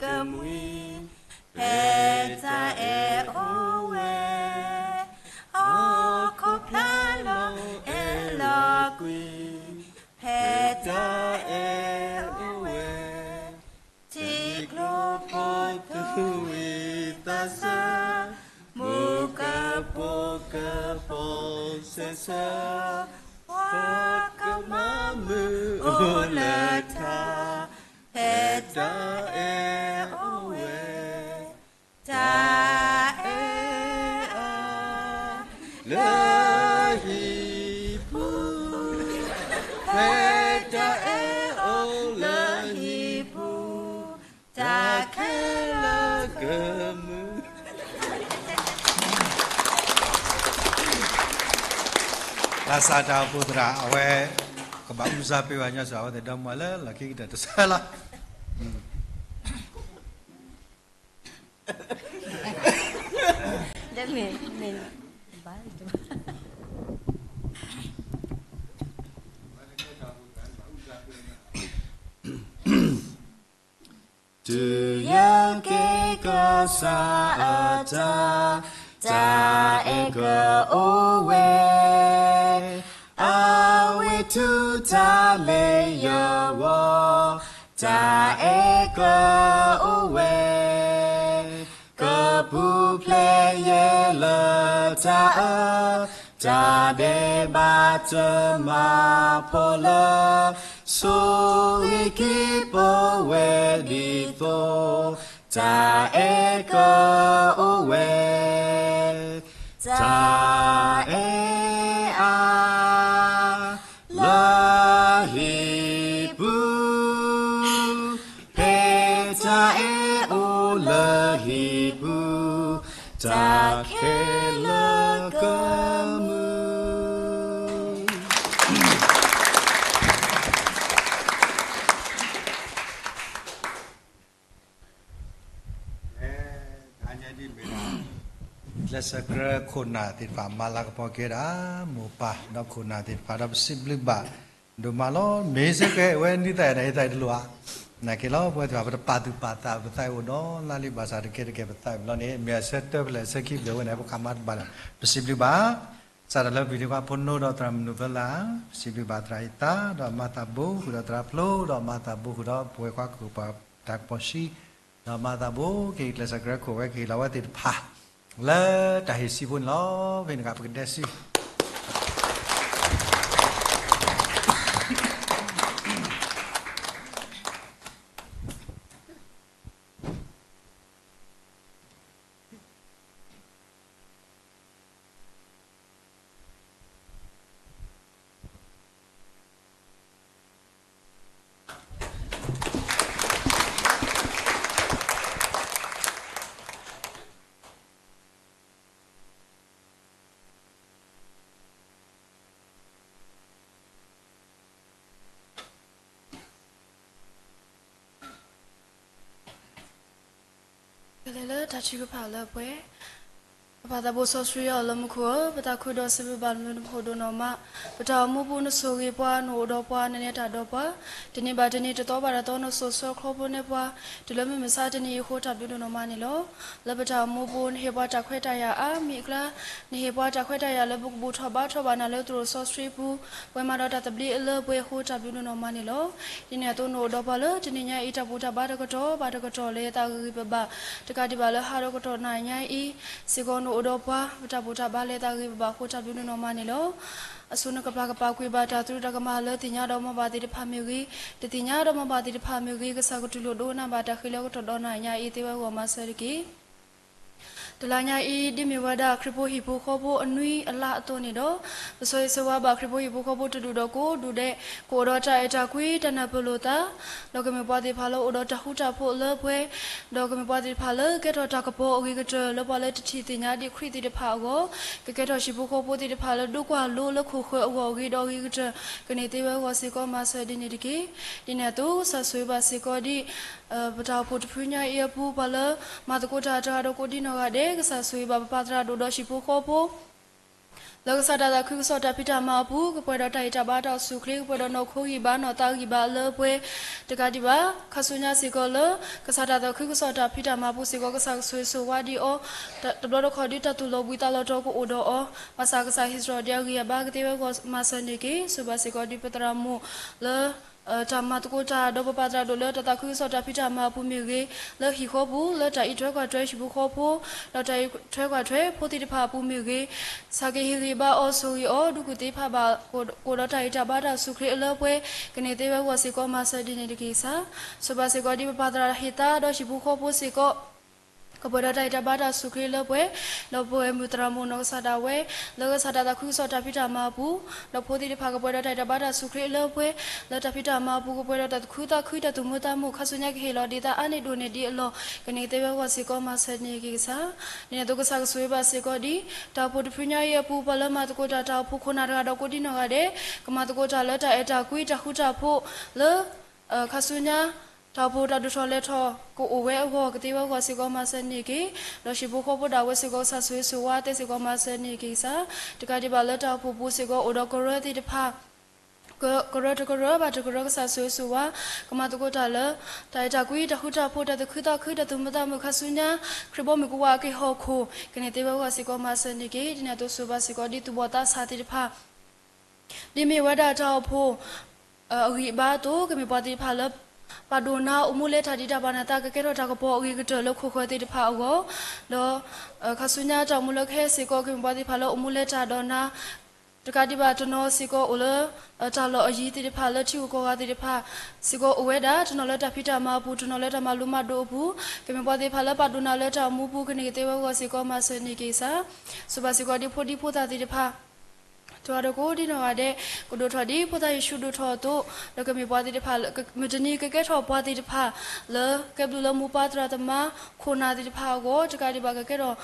ကမှံ ဖဲတၢ်အဲၣ်အိၣ်ဝဲ ဟီၣ်ခိၣ်ဖျါလီၤအဲၣ်လီၤကွံ ဖဲတၢ်အဲၣ်အိၣ်ဝဲ ထံကျိဖိသၣ်ဝံၤသးစၢ် မိၢ်ကဖိကဖိဆၢဆၢ ပှၤကမၤမုာ်အိၣ်လၢထါ ဖဲတၢ်အဲၣ်အိၣ်ဝဲ တၢ်အဲၣ်အါ လၢဟံၣ်ပူၤ ဖဲတၢ်အဲၣ်အိၣ်လၢဟံၣ်ပူၤ တၢ်ခဲလၢာ်ကမုာ် ဘၣ်ဆၣ်တၢ်အိၣ်ဖှိၣ်သရၣ် အဝဲ ကဘၣ်အူစၢ်ပ့ၤဝဲညီစှၤ အဝဲသ့ၣ်ဒီမါဝၤလၢလီၢ်ခံကတၢၢ်တဆၢလီၤ တမ့ၢ် မ့ၢ် ဘၣ် တုၤယက့ၤကစၢ်အတၢ် တၢ်အဲၣ်ကအိၣ်ဝဲ အဝဲထူတၢ်လၢယဂီၢ် တၢ်အဲၣ်ကအိၣ်ဝဲ ကပူၤ ယဲလၢတၢ်အၢ, တၢ်ဒဲးဘးတမၤဖှီၣ်လၢ, ဆိၣ်ဂ့ၤက့ၤပဝဲဒ်သိး, တၢ်အဲၣ်ကအိၣ်ဝဲ, တၢ်အဲၣ်အါ လၢဟံၣ်ပူၤ, ဖဲတၢ်အဲၣ်အိၣ်လၢဟံၣ်ပူၤ, တၢ်ခဲလၢာ်ကမုာ်. ကျဲးစၢးကြၢးခိၣ်နၢ်သ့ၣ်တဖၣ် မၤလၤကပီၤက့ၤဒၣ် မိၢ်ပၢ် ဒီးခိၣ်နၢ်သ့ၣ်တဖၣ်ဒီး ပစံးဘျုးဘၣ်ဒိၣ်မးလီၤ. မ့ၢ်စ့ၢ်ကီး အဝဲနံၣ်သးအံၤန့ၣ် အသးတလိၤဧါ, နာ်က့လီၤ ပဝဲသ့ၣ်တဖၣ် ပတပာ်သူၣ်ပာ်သး ပသးအိၣ်ဒီးလါလံ ဘၣ်ဆၣ်တကဲတကဲပသးဘၣ်လီၤန့ၣ် မ့ၢ်အဆၢတၢဖဲလဲၣ် အဆၢခံဖဲလဲၣ်ဝဲန့ၣ် ပကမၤတဘၣ်လီၤ. ပစံးဘျုးဘၣ် စးထီၣ်လၢပှၤဒ့ခွါဖိနီၢ်ဒီးသရၣ်မုၣ်နုာ်ဖီလာ်, ပစံးဘျုးဘၣ်သရၣ်အံၤသး ဒီးမၤသးဘူးဃုာ်ဒီးသရၣ်ဖျိ ဒီးမၤသးဘူးဃုာ်ဒီးပဝဲခွါကပၤတၢ်ကပီၤဆံ, ဒီးမၤသးဘူးက့ၤ ကျဲးစၢးကြၢးခိၣ်ဝဲက့ၤလီၤဝဲသ့ၣ်တဖၣ် လၢတၢ်ဟ့ၣ်ဆံဖိန့ၣ်လီၤ. ဖဲန့ၣ်အခါ ပကဒဲးဆံ ကလဲၤလၢတၢ်ထုကဖၣ်လၢပှဲၤ, ပပၢ်သးဘိစီဆှံယွၤလၢမူခိၣ်ဧၢ, ပသးခုဒီးစံးဘျုးဘၣ်နမ့ၢ်နဖိဒိၣ်နီၢ်မး, ပတၢ်အိၣ်မူပူၤနဆိၣ်ဂ့ၤပှၤ နအိၣ်ဒီးပှၤ နနဲတၢ်ဒီးပှၤ, တနံၤဘၣ်တနံၤ တသီဘၣ်တသီနစိာ်ဆှၢခီဖျိန့ၢ်ပှၤ တုၤလၢမုၢ်မဆါတနံၤအံၤအဃိ တၢ်ဘျုးဒိၣ်နီၢ်မးန့ၣ်လီၤ. လၢပတၢ်အိၣ်မူပူၤ နဟ့ၣ်ပှၤတၢ်ခွဲးတၢ်ယာ်အါမံၤအကျါ, နဟ့ၣ်ပှၤတၢ်ခွဲးတၢ်ယာ်လၢပကဘူၣ်ထီၣ်ဘါထီၣ်ဘၣ်နၤလၢသရိာ်စီဆှံပူၤ, ပှဲၤမးဒီးတၢ်သဘျ့အလၢပှဲၤအဃိ တၢ်ဘျုးဒိၣ်နီၢ်မးန့ၣ်လီၤ. ဒ်န့ၣ်အသိးနအိၣ်ဒီးပှၤလၢတနံၤညါအံၤ တၢ်ဘူၣ်တၢ်ဘါတကတီၢ်ဘၣ်တကတီၢ်လၢယသးဂ့ၤဂ့ၤဘၣ်ဘၣ်, တကးဒံးဘၣ်လၢဟါဒီးကတီၢ်နၤညါအံၤစ့ၢ်ကီး နအိၣ်ဒီးပှၤ ပတၢ်ဘူၣ်တၢ်ဘါလၢယသးဂ့ၤဂ့ၤဘၣ်ဘၣ်အဃိ တၢ်ဘျုးဒိၣ်နီၢ်မးန့ၣ်လီၤ. အဆိနကပာ်ကပာ်ကွံာ်ဘၣ်တၢ်သရူးတၢ်ကမၣ်လၢသ့ၣ်ညါဒီးမၤဘၣ်သ့ၣ်တဖၣ်မ့ၢ်ဂ့ၤ, တသ့ၣ်ညါဒီးမၤဘၣ်သ့ၣ်တဖၣ်မ့ၢ်ဂ့ၤ, ကစၢ်ကတူၢ်လိာ်ဒိကနၣ်ဘၣ်တၢ်ဃ့လၢကတီၢ်ဒီးနၤညါအံၤ သ့ဝဲဂီၢ်မၤစၢၤတက့ၢ်. တလါညါအံၤ ဒ်မ့ၢ်ဝဲဒၣ်ခရံာ်ဖိဟံၣ်ဖိဃီဖိအနွံအလါအသိးန့ၣ်ဒီး, ပဆိၣ်ဂ့ၤဆိၣ်ဝါဘၣ်ခရံာ်ဖိဟံၣ်ဖိဃီဖိတဒူၣ်ဒီးကိးဒူၣ်ဒဲး, ကအိၣ်ဒီးတၢ်အဲၣ်တၢ်ကွံ တၢ်နၢ်ပၢၢ်လိာ်သး, ဒီးကမ့ၢ်ပှၤသ့ၣ်တဖၣ်လၢအိၣ်ဒီးတၢ်ဃူတၢ်ဖိးလၢပှဲၤ, ဒီးကမ့ၢ်ပှၤသ့ၣ်တဖၣ်လၢကဲထီၣ်တၢ်ကပီၤအဂ့ၤကတၢၢ်လၢပှၤလၢတထံၣ်သ့ၣ်ညါဒံးခရံာ်သ့ၣ်တဖၣ်အဂီၢ်, ကကဲထီၣ်ဟံၣ်ဖိဃီဖိသ့ၣ်တဖၣ်လၢဒိကွၢ်လိလၢခိၣ်ဃၢၤအဂီၢ်အဂ့ၤဒီးအဂ့ၤကတၢၢ်, ကန့ၢ်သ့ဝဲဂီၢ်စ့ၢ်ကီးမၤစၢၤဒ်န့ၣ်တက့ၢ်. ဒ်န့ၣ်အသိးကစၢ်ဆိၣ်ဂ့ၤဘၣ်စ့ၢ်ကီးဒ် ပတၢ်အိၣ်ဖှိၣ်တဖုညါအံၤအပူၤ ပှၤလၢမၤသကိးတၢ်တဂၤဒီးကိးဒံနီၢ်ဂၤဒဲး, ကစၢ်ဆိၣ်ဂ့ၤဘၣ်ပပၢ်သရၣ်ဒိၣ်ဒီးဟံၣ်ဖိဃီဖိ လၢကစၢ်တၢ်သးခုကစီၣ်တၢ်ဖံးတၢ်မၤအပူၤ ကပှဲၤဒီးတၢ်အံးတၢ်ဘါတၢ်အိၣ်ဆူၣ်အိၣ်ချ့ ကပှဲၤဒီးနီၢ်ခိဂံၢ်ဘါနီၢ်သးဂံၢ်ဘါအလၢအပှဲၤ, တကးဒံးဘၣ် ခါဆူညါစ့ၢ်ကီးလၢ ကစၢ်တၢ်သးခုကစီၣ်တၢ်ဖံးတၢ်မၤအပူၤစ့ၢ်ကီး ကစၢ်ကဆိၣ်ဂ့ၤဆိၣ်ဝါဒံးအီၤ တဘျီတခီၣ်ဒ်တၢ်သူၣ်လီၤဘှံးသးလီၤတီၤကအိၣ်ဒီးအီၤ, ဘၣ်ဆၣ်ကစၢ်ဟ့ၣ်စရီၣ်ဒံးအဂံၢ်အဘါကသ့ဝဲဂီၢ်မၤစၢၤန့ၣ်တက့ၢ်. ဆိၣ်ဂ့ၤဘၣ်စ့ၢ်ကီးဒ်ပသရၣ်မုၣ်လၢ တၢ်မၤသကိးတၢ်ဒီးပပၢ်သရၣ်ဒိၣ်လၢတၢ်သးခုကစီၣ်တၢ်ဖံးတၢ်မၤအပူၤမ့ၢ်ဂ့ၤ, လၢဟံၣ်ဃီပူၤ လၢတၢ်အံးထွဲကွၢ်ထွဲဟံၣ်ဖိဃီဖိ ဒီးတၢ်အံးထွဲကွၢ်ထွဲဖိသ့ၣ်တဖၣ်အပူၤမ့ၢ်ဂ့ၤ, ကစၢ်ကဟ့ၣ်ဂံၢ်ဘါအီၤဆိၣ်ဂ့ၤအီၤ ဒိကသ့ဖးဘၣ် ကအိၣ်ဒီးတၢ်အံးတၢ်ဘါတၢ်အိၣ်ဆူၣ်အိၣ်ချ့အလၢအပှဲၤ, ကန့ၢ်သ့ဝဲဂီၢ်စ့ၢ်ကီးမၤစၢၤဒ်န့ၣ်တက့ၢ်ကစၢ်. ဆိၣ်ဂ့ၤဘၣ်စ့ၢ်ကီးဒ်ပပၢ်သရၣ်ဟ့ၣ်သါဒီးဟံၣ်ဖိဃီဖိစ့ၢ်ကီး ကပှဲၤဒီးတၢ်အံးတၢ်ဘါတၢ်အိၣ်ဆူၣ်အိၣ်ချ့လၢပှဲၤ, ဒီးပဝဲမုၢ်သရၣ်မုၣ်နီၢ်ကစၢ်ဒၣ်ဝဲ လၢကစၢ်တၢ်သးခုကစီၣ်တၢ်ဖံးတၢ်မၤအပူၤ, ဒီးဖိသ့ၣ်တဖၣ်ကပှဲၤဒီးတၢ်အံးတၢ်ဘါတၢ်အိၣ်ဆူၣ်အိၣ်ချ့လၢပှဲၤ, လၢတၢ်ဖံးတၢ်မၤအပူၤ ကပှဲၤဒီးတၢ်သူၣ်ခုသးခု တၢ်သူၣ်မုာ်သးမုာ် ခါဆူညါကဟ့ၣ်လီၤဒံးသးအါန့ၢ်ဒိၣ်န့ၢ်ဒံးအလီၢ် ကန့ၢ်သ့ဝဲဂီၢ်စ့ၢ်ကီးမၤစၢၤန့ၢ်က့ၤကစၢ်. ဒ်န့ၣ်အသိးကစၢ်ကဆိၣ်ဂ့ၤဘၣ်စ့ၢ်ကီးဒ် တၢ်အိၣ်ဖှိၣ်တဖုညါအံၤအပူၤ ပှၤလၢမၤသကိးတၢ် တၢ်အိၣ်ဖှိၣ်ခိၣ်နၢ်တဂၤဒီးကိးဒံနီၢ်ဂၤဒဲး ကမၤသကိးတၢ်လၢတၢ်အဲၣ်တၢ်ကွံ တၢ်ဃူတၢ်ဖိးလၢ ခါဆူညါ တၢ်အိၣ်ဖှိၣ်တၢ်ဒိၣ်ထီၣ်လဲၤထီၣ်ကအိၣ်ဝဲအဂီၢ် ကသ့ဝဲဂီၢ်စ့ၢ်ကီးမၤစၢၤန့ၢ်က့ၤ, ဒီးဟံၣ်ဖိဃီဖိဒၣ်ဝဲစ့ၢ်ကီး ကစၢ်ဆိၣ်ဂ့ၤဆိၣ်ဝါသ့စ့ၢ်ကီးမၤစၢၤန့ၢ်က့ၤကစၢ်. တကးဒံးဘၣ်လၢတၢ်အိၣ်ဖှိၣ်ပူၤစ့ၢ်ကီး အိၣ်ဒီးကရၢသ့ၣ်တဖၣ် ကရၢတကရၢဘၣ်တကရၢ ကစၢ်ဆိၣ်ဂ့ၤဆိၣ်ဝါ ကမၤသကိးတၢ်လၢ တၢ်အဲၣ်တၢ်ကွံ တၢ်ဃူတၢ်ဖိး တၢ်သူၣ်ခုသးခု တၢ်သူၣ်မုာ်သးမုာ် ခါဆူညါ ခရံာ်ဘီမုၢ်ကဝီၤအက့ၢ်ဟီၣ်ခိၣ် ကန့ၢ်သ့ဝဲဂီၢ်စ့ၢ်ကီးမၤစၢၤန့ၢ်က့ၤ. ဒ်န့ၣ်အသိးဆိၣ်ဂ့ၤဘၣ်စ့ၢ်ကီးဒ်သူၣ်ဘီၣ်သးစၢ်သ့ၣ်တဖၣ် ဒ်မ့ၢ်ဝဲဒၣ်တၢ်အိၣ်ဖှိၣ် အဂံၢ်အဘါအသိး ကမ့ၢ်ပှၤသ့ၣ်တဖၣ်လၢ ပာ်ဒိၣ်နၤအိၣ်မူလဲၤတၢ်ဒံးတၢ်ဘၣ်နသး ကကဲထီၣ်တၢ်ကပီၤအဂ့ၤကတၢၢ်လၢခိၣ်ဃၢၤသ့ၣ်တဖၣ်အဂီၢ်, ဒီးခါဆူညါတၢ်အိၣ်မူလၢကဟဲစ့ၢ်ကီး ကမ့ၢ်ပှၤသ့ၣ်တဖၣ်လၢအိၣ်မူလဲၤတၢ်ဒီးနၤ တကးဒံးဘၣ်တနီၤစ့ၢ်ကီးအိၣ်လၢ တၢ်လီၢ်အယံၤသ့ၣ်တဖၣ် လၢထံဂုၤကီၢ်ဂၤသ့ၣ်တဖၣ် စ့ၢ်ကီးအိၣ်ဝဲဒၣ် တနီၤလၢတၢ်ဖံးတၢ်မၤအပူၤ တနီၤလၢတၢ်မၤလိမၤဒိးအပူၤ, ကမ့ၢ်ပှၤသ့ၣ်တဖၣ်လၢပာ်ဒိၣ်နၤလၢတၢ်အိၣ်မူပူၤ ကန့ၢ်က့ၤသ့ဝဲအဂီၢ်စ့ၢ်ကီး မၤစၢၤန့ၢ်က့ၤစ့ၢ်, စံးဘၣ်စ့ၢ်ကီးဒ်ဖိဒံဖိသၣ်သ့ၣ်တဖၣ် တဂၤဒီးကိးဒ်နီၢ်ဂၤဒဲး ကဒိၣ်ထီၣ်ဒ်ဖိသၣ်ယ့ၣ်ၡူးဒိၣ်ထီၣ်အသိး, ဒီးကမ့ၢ်ပှၤသ့ၣ်တဖၣ် မုၢ်တနံၤကကဲထီၣ်ပှၤသ့ၣ်တဖၣ် လၢကဲဘျုးလၢမိၢ်ပၢ်သရၣ်သမါ ခိၣ်နၢ်သ့ၣ်တဖၣ်အဂီၢ် တကးဒံးဘၣ်ကကဲထီၣ်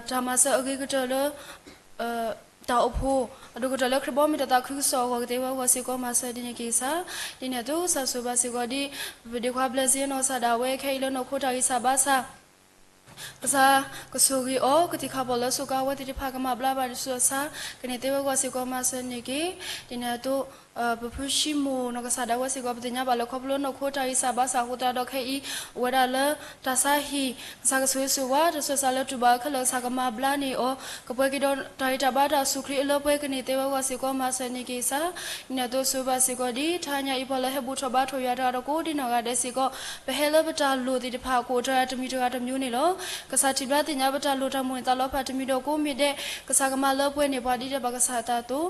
တၢ်မၤစၢၤအဂ့ၤကတၢၢ်လၢ တၢ်အိၣ်ဖှိၣ် အဒိၣ်ကတၢၢ်လၢခရံာ်ဘီမုၢ်တၢ်သးခုကစီၣ်အဂီၢ်ကသ့ဝဲအဂီၢ်စ့ၢ်ကီး မၤစၢၤဒ်န့ၣ်က့ၤစ့ၢ်, ဒ်န့ၣ်အသိး စံးဘၣ်စ့ၢ်ကီးဒ် ပဒ့ခွါ ဘျဲၣ်စ့ နီၢ်ကစၢ်ဒၣ်ဝဲ ခဲအံၤလၢနီၢ်ခိတၢ်ဂံၢ်စၢ်ဘါစၢ် ကစၢ်ကဆိၣ်ဂ့ၤအီၤ ကသ့ၣ်ခါပီၣ်လၢစူးကါဝဲသ့ၣ်တဖၣ် ကမၤဘျါဘၣ်တၢ်ဆူးတၢ်ဆါ ကန့ၢ်သ့ဝဲအဂီၢ်စ့ၢ်ကီး မၤစၢၤန့ၢ်က့ၤ, ဒ်န့ၣ်အသိး ပဖုၡံမိၣ် နီၢ်ကစၢ်ဒၣ်ဝဲစ့ၢ်ကီး ပသ့ၣ်ညါဘၣ်လၢခီဖျိလၢနီၢ်ခိတၢ်ဂံၢ်စၢ်ဘါစၢ်အဃိသတးဒီး ခဲအံၤ အိၣ်ဝဲဒၣ်လၢတၢ်ဆါဟံၣ် ကစၢ်ကဆိၣ်ဂ့ၤဆိၣ်ဝါ တၢ်ဆူးတၢ်ဆါလၢတူၢ်ဘၣ်ခဲလၢာ် ကစၢ်ကမၤဘျါန့ၢ်အီၤ ကပှဲၤက့ၤဒီးတၢ်ဂံၢ်တၢ်ဘါတၢ်အစူၢ်ချ့အလၢပှဲၤ ကန့ၢ်သ့ဝဲအဂီၢ်စ့ၢ်ကီး မၤစၢၤန့ၢ်က့ၤစ့ၢ်, ဒ်န့ၣ်အသိး စံးဘၣ်စ့ၢ်ကီးဒ် တဟါညါအံၤ ပှၤလၢဟဲဘူၣ်ထီၣ်ဘါထီၣ်ယွၤတဂၤဒီးကိးဒ်နီၢ်ဂၤဒဲးစ့ၢ်ကီး ပဟဲလၢပတၢ်လိၣ်သ့ၣ်တဖၣ် ကအိၣ်တဂၤတမံၤတဂၤတမံၤန့ၣ်လီၤ. ကစၢ်ထံၣ်ဘျါသ့ၣ်ညါပတၢ်လိၣ်တၢ်မိၣ်န့ၣ် သးလီၤဖးတမံၤဒီးကိးမ့ၢ်ဒဲး ကစၢ်ကမၤလၢပှဲၤန့ၢ်ပှၤဒ်တၢ်ဘၣ်ကစၢ်အသးအသိး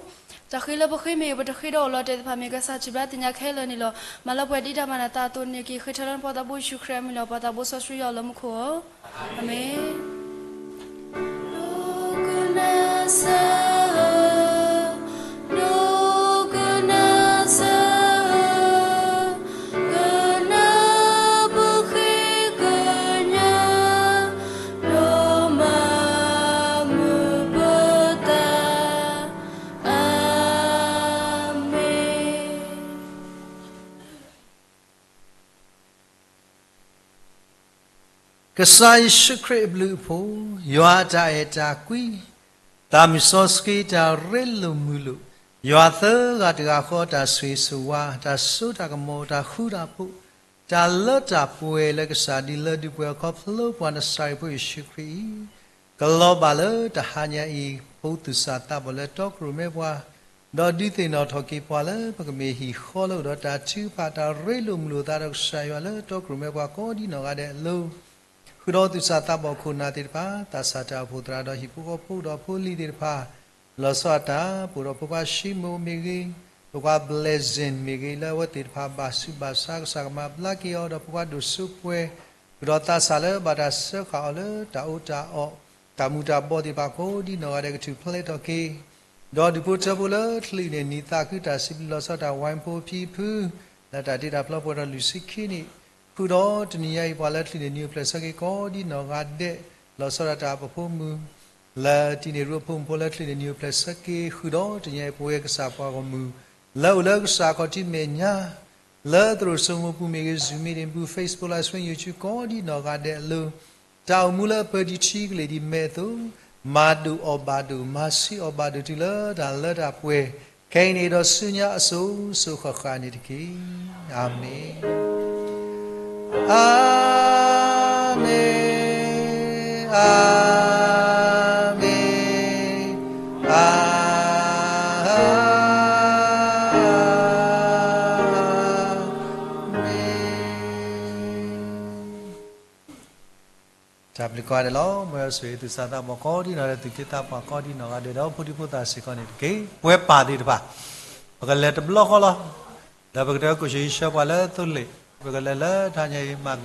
တၢ်ဃ့လၢပဃ့မ့ၢ်ဂ့ၤ ပတဃ့ဒီးအိၣ်လီၤတဲာ်သ့ၣ်တဖၣ်မ့ၢ်ဂ့ၤ ကစၢ်ထံၣ်ဘျါသ့ၣ်ညါခဲလၢာ်န့ၣ်လီၤ. မၤလၢပှဲၤဒ်တၢ်ဘၣ်နသးအသိးန့ၣ်က့ၤ ဃ့ထၢလၢနဖိသးဘိယ့ၣ်ၡူးခရံာ်အမံၤလီၤ. ပှၤသးဘိစီဆှံယွၤလၢမူခိၣ်ဧၢ, အၤမ့ၣ်. Amen. ကစၢ်ယ့ၣ်ၡူးခရံာ်အဘျုးအဖှိၣ်, ယွၤအတၢ်အဲၣ်တၢ်ကွံ, သးမုၢ်စီဆှံတၢ်ရ့လိာ်မုာ်လိာ်, ယွၤသၢဂၤတဂၤဃီတၢ်ဆိၣ်ဂ့ၤဆိၣ်ဝါ, တၢ်စိတၢ်ကမီၤ, တၢ်ဃူတၢ်ဖိး, တၢ်လၢတၢ်ပှဲၤလၢကစၢ်ဒုးလၢဒုးပှဲၤအခီဖျိ ပှၤနစၤရ့းဖိယ့ၣ်ၡူးခရံာ်အံၤ, ကလီၤဘၣ်လၢတဟါညါအံၤ ပသူၣ်စၢ်သးဘီၣ်လၢတီခိၣ်ရိၣ်မဲပှၤ, ဒီးဒုးသ့ၣ်နီၣ်ထီၣ်က့ၤပှၤလၢပကမ့ၢ်ဟံၣ်ဃီလၢအိၣ်ဒီးတၢ်ထုကဖၣ် တၢ်ရ့လိာ်မုာ်လိာ်သးဒီးကစၢ်ယွၤလၢတီခိၣ်ရိၣ်မဲပှၤကိးဒ်နီၢ်ဂၤဒဲးအလိၤ ဃုာ်ဒီးသူၣ်စၢ်သးဘီၣ်ခိၣ်နၢ်သ့ၣ်တဖၣ်, သးစၢ်တၢ်အိၣ်ဖှိၣ်သရၣ်ဒီးဟံၣ်ဖိဃီဖိဒီးဖိလံၤသ့ၣ်တဖၣ်, လီၤဆီဒၣ်တၢ်ပှဲၤဒီးဖိခွါၡံမိၣ်မ့ၢ်ဂ့ၤ, ဖိခွါ ဘျဲၣ်စ့မ့ၢ်ဂ့ၤ, လၢအဝဲသ့ၣ်တဖၣ်ဘၣ်ဆူးဘၣ်ဆါ ကစၢ်ကမၤဘျါက့ၤအီၤဒီးဖိခွါဒိၣ်စိပှဲၤ, ဃုာ်ဒီးသးစၢ်လၢဘၣ်တၢ်စၢဃာ်အီၤလၢတၢ်အီၣ်တၢ်အီ, တၢ်မူၤတၢ်ဘှီးသ့ၣ်တဖၣ်ကိးဒ်နီၢ်ဂၤဒဲးကထူၣ်ဖျဲးထီၣ်က့ၤ ဒီးဒူၣ်ဖိထၢဖိလၢချံးန့ၢ်နံၤသးခုတၢ်စံးဘျုးလီၤဆီဒၣ်တၢ်ဝဲဖိဖံဖု, လၢတၢ်တ့တၢ်ဖျီပှဲၤထီၣ်လွံၢ်ဆံခံနံၣ်, ဃုာ်ဒီးတနံၤညါအံၤပှၤလၢချံးန့ၢ်နံၤအိၣ်ဖျဲၣ်ဆၢက့ၤကိးဒ်နီၢ်ဂၤဒဲး, လီၤဆီဒၣ်တၢ်ပဖိမုၣ်, လၢတံၤန့ၢ်ရူအဖိမုၣ်ဖိလၢချံးန့ၢ်နံၤအိၣ်ဖျဲၣ်ဆၢက့ၤ ဃုာ်ဒီးတနံၤညါအံၤပဝဲကစၢ်ပှၤဂီၢ်မုၢ်, လၢအိၣ်လၢကစၢ်ခီၣ်ထံးမဲာ်ညါ လၢသရိာ်စိမိၤပူၤမ့ၢ်ဂ့ၤ Zoom meeting ပူၤ Facebook Live Stream YouTube ကိးဒ်နီၢ်ဂၤဒဲးအလိၤ, တၢ်အိၣ်မူလၢအပၢၤဒံးထံကလ့ၢ်ဒံးမဲာ်အသိး, မၤဒိၣ်အီၣ်ဘၣ်ဒိၣ်, မၤဆံးအီၣ်ဘၣ်ဒိၣ်တုၤလၢတၢ်လၢတၢ်ပှဲၤ, ခဲအံၤန့ၣ်ဒီးဆူညါအစိၤစိၤဃၣ်ဃၣ်န့ၣ်တက့ၢ်. အၤမ့ၣ်. အၤမ့ၣ်, အၤမ့ၣ်, အၤမ့ၣ်. တၢ်ဘျုးကိးဂၤဒဲးလီၤ. မ်ယွၤဆိၣ်ဂ့ၤသူၣ်စၢ်သးဘီၣ်ကိးဒ်နီၢ်ဂၤဒဲး သူၣ်က့သးပှၢ်ကိးဒ်နီၢ်ဂၤဒဲးဒီး ဖိဒံဖိသၣ်စ့ၢ်ကီးန့ၣ်တက့ၢ်. ပဝဲပၢ်သ့ၣ်တဖၣ် ပကလဲၤတဘျီဃီလီၤ. ဒီးပကတဲကီၢ်ဆၢယဆှၢပှၤလၢသိလ့ၣ်, ပကလဲၤလၢတဟါညါအံၤ မၤက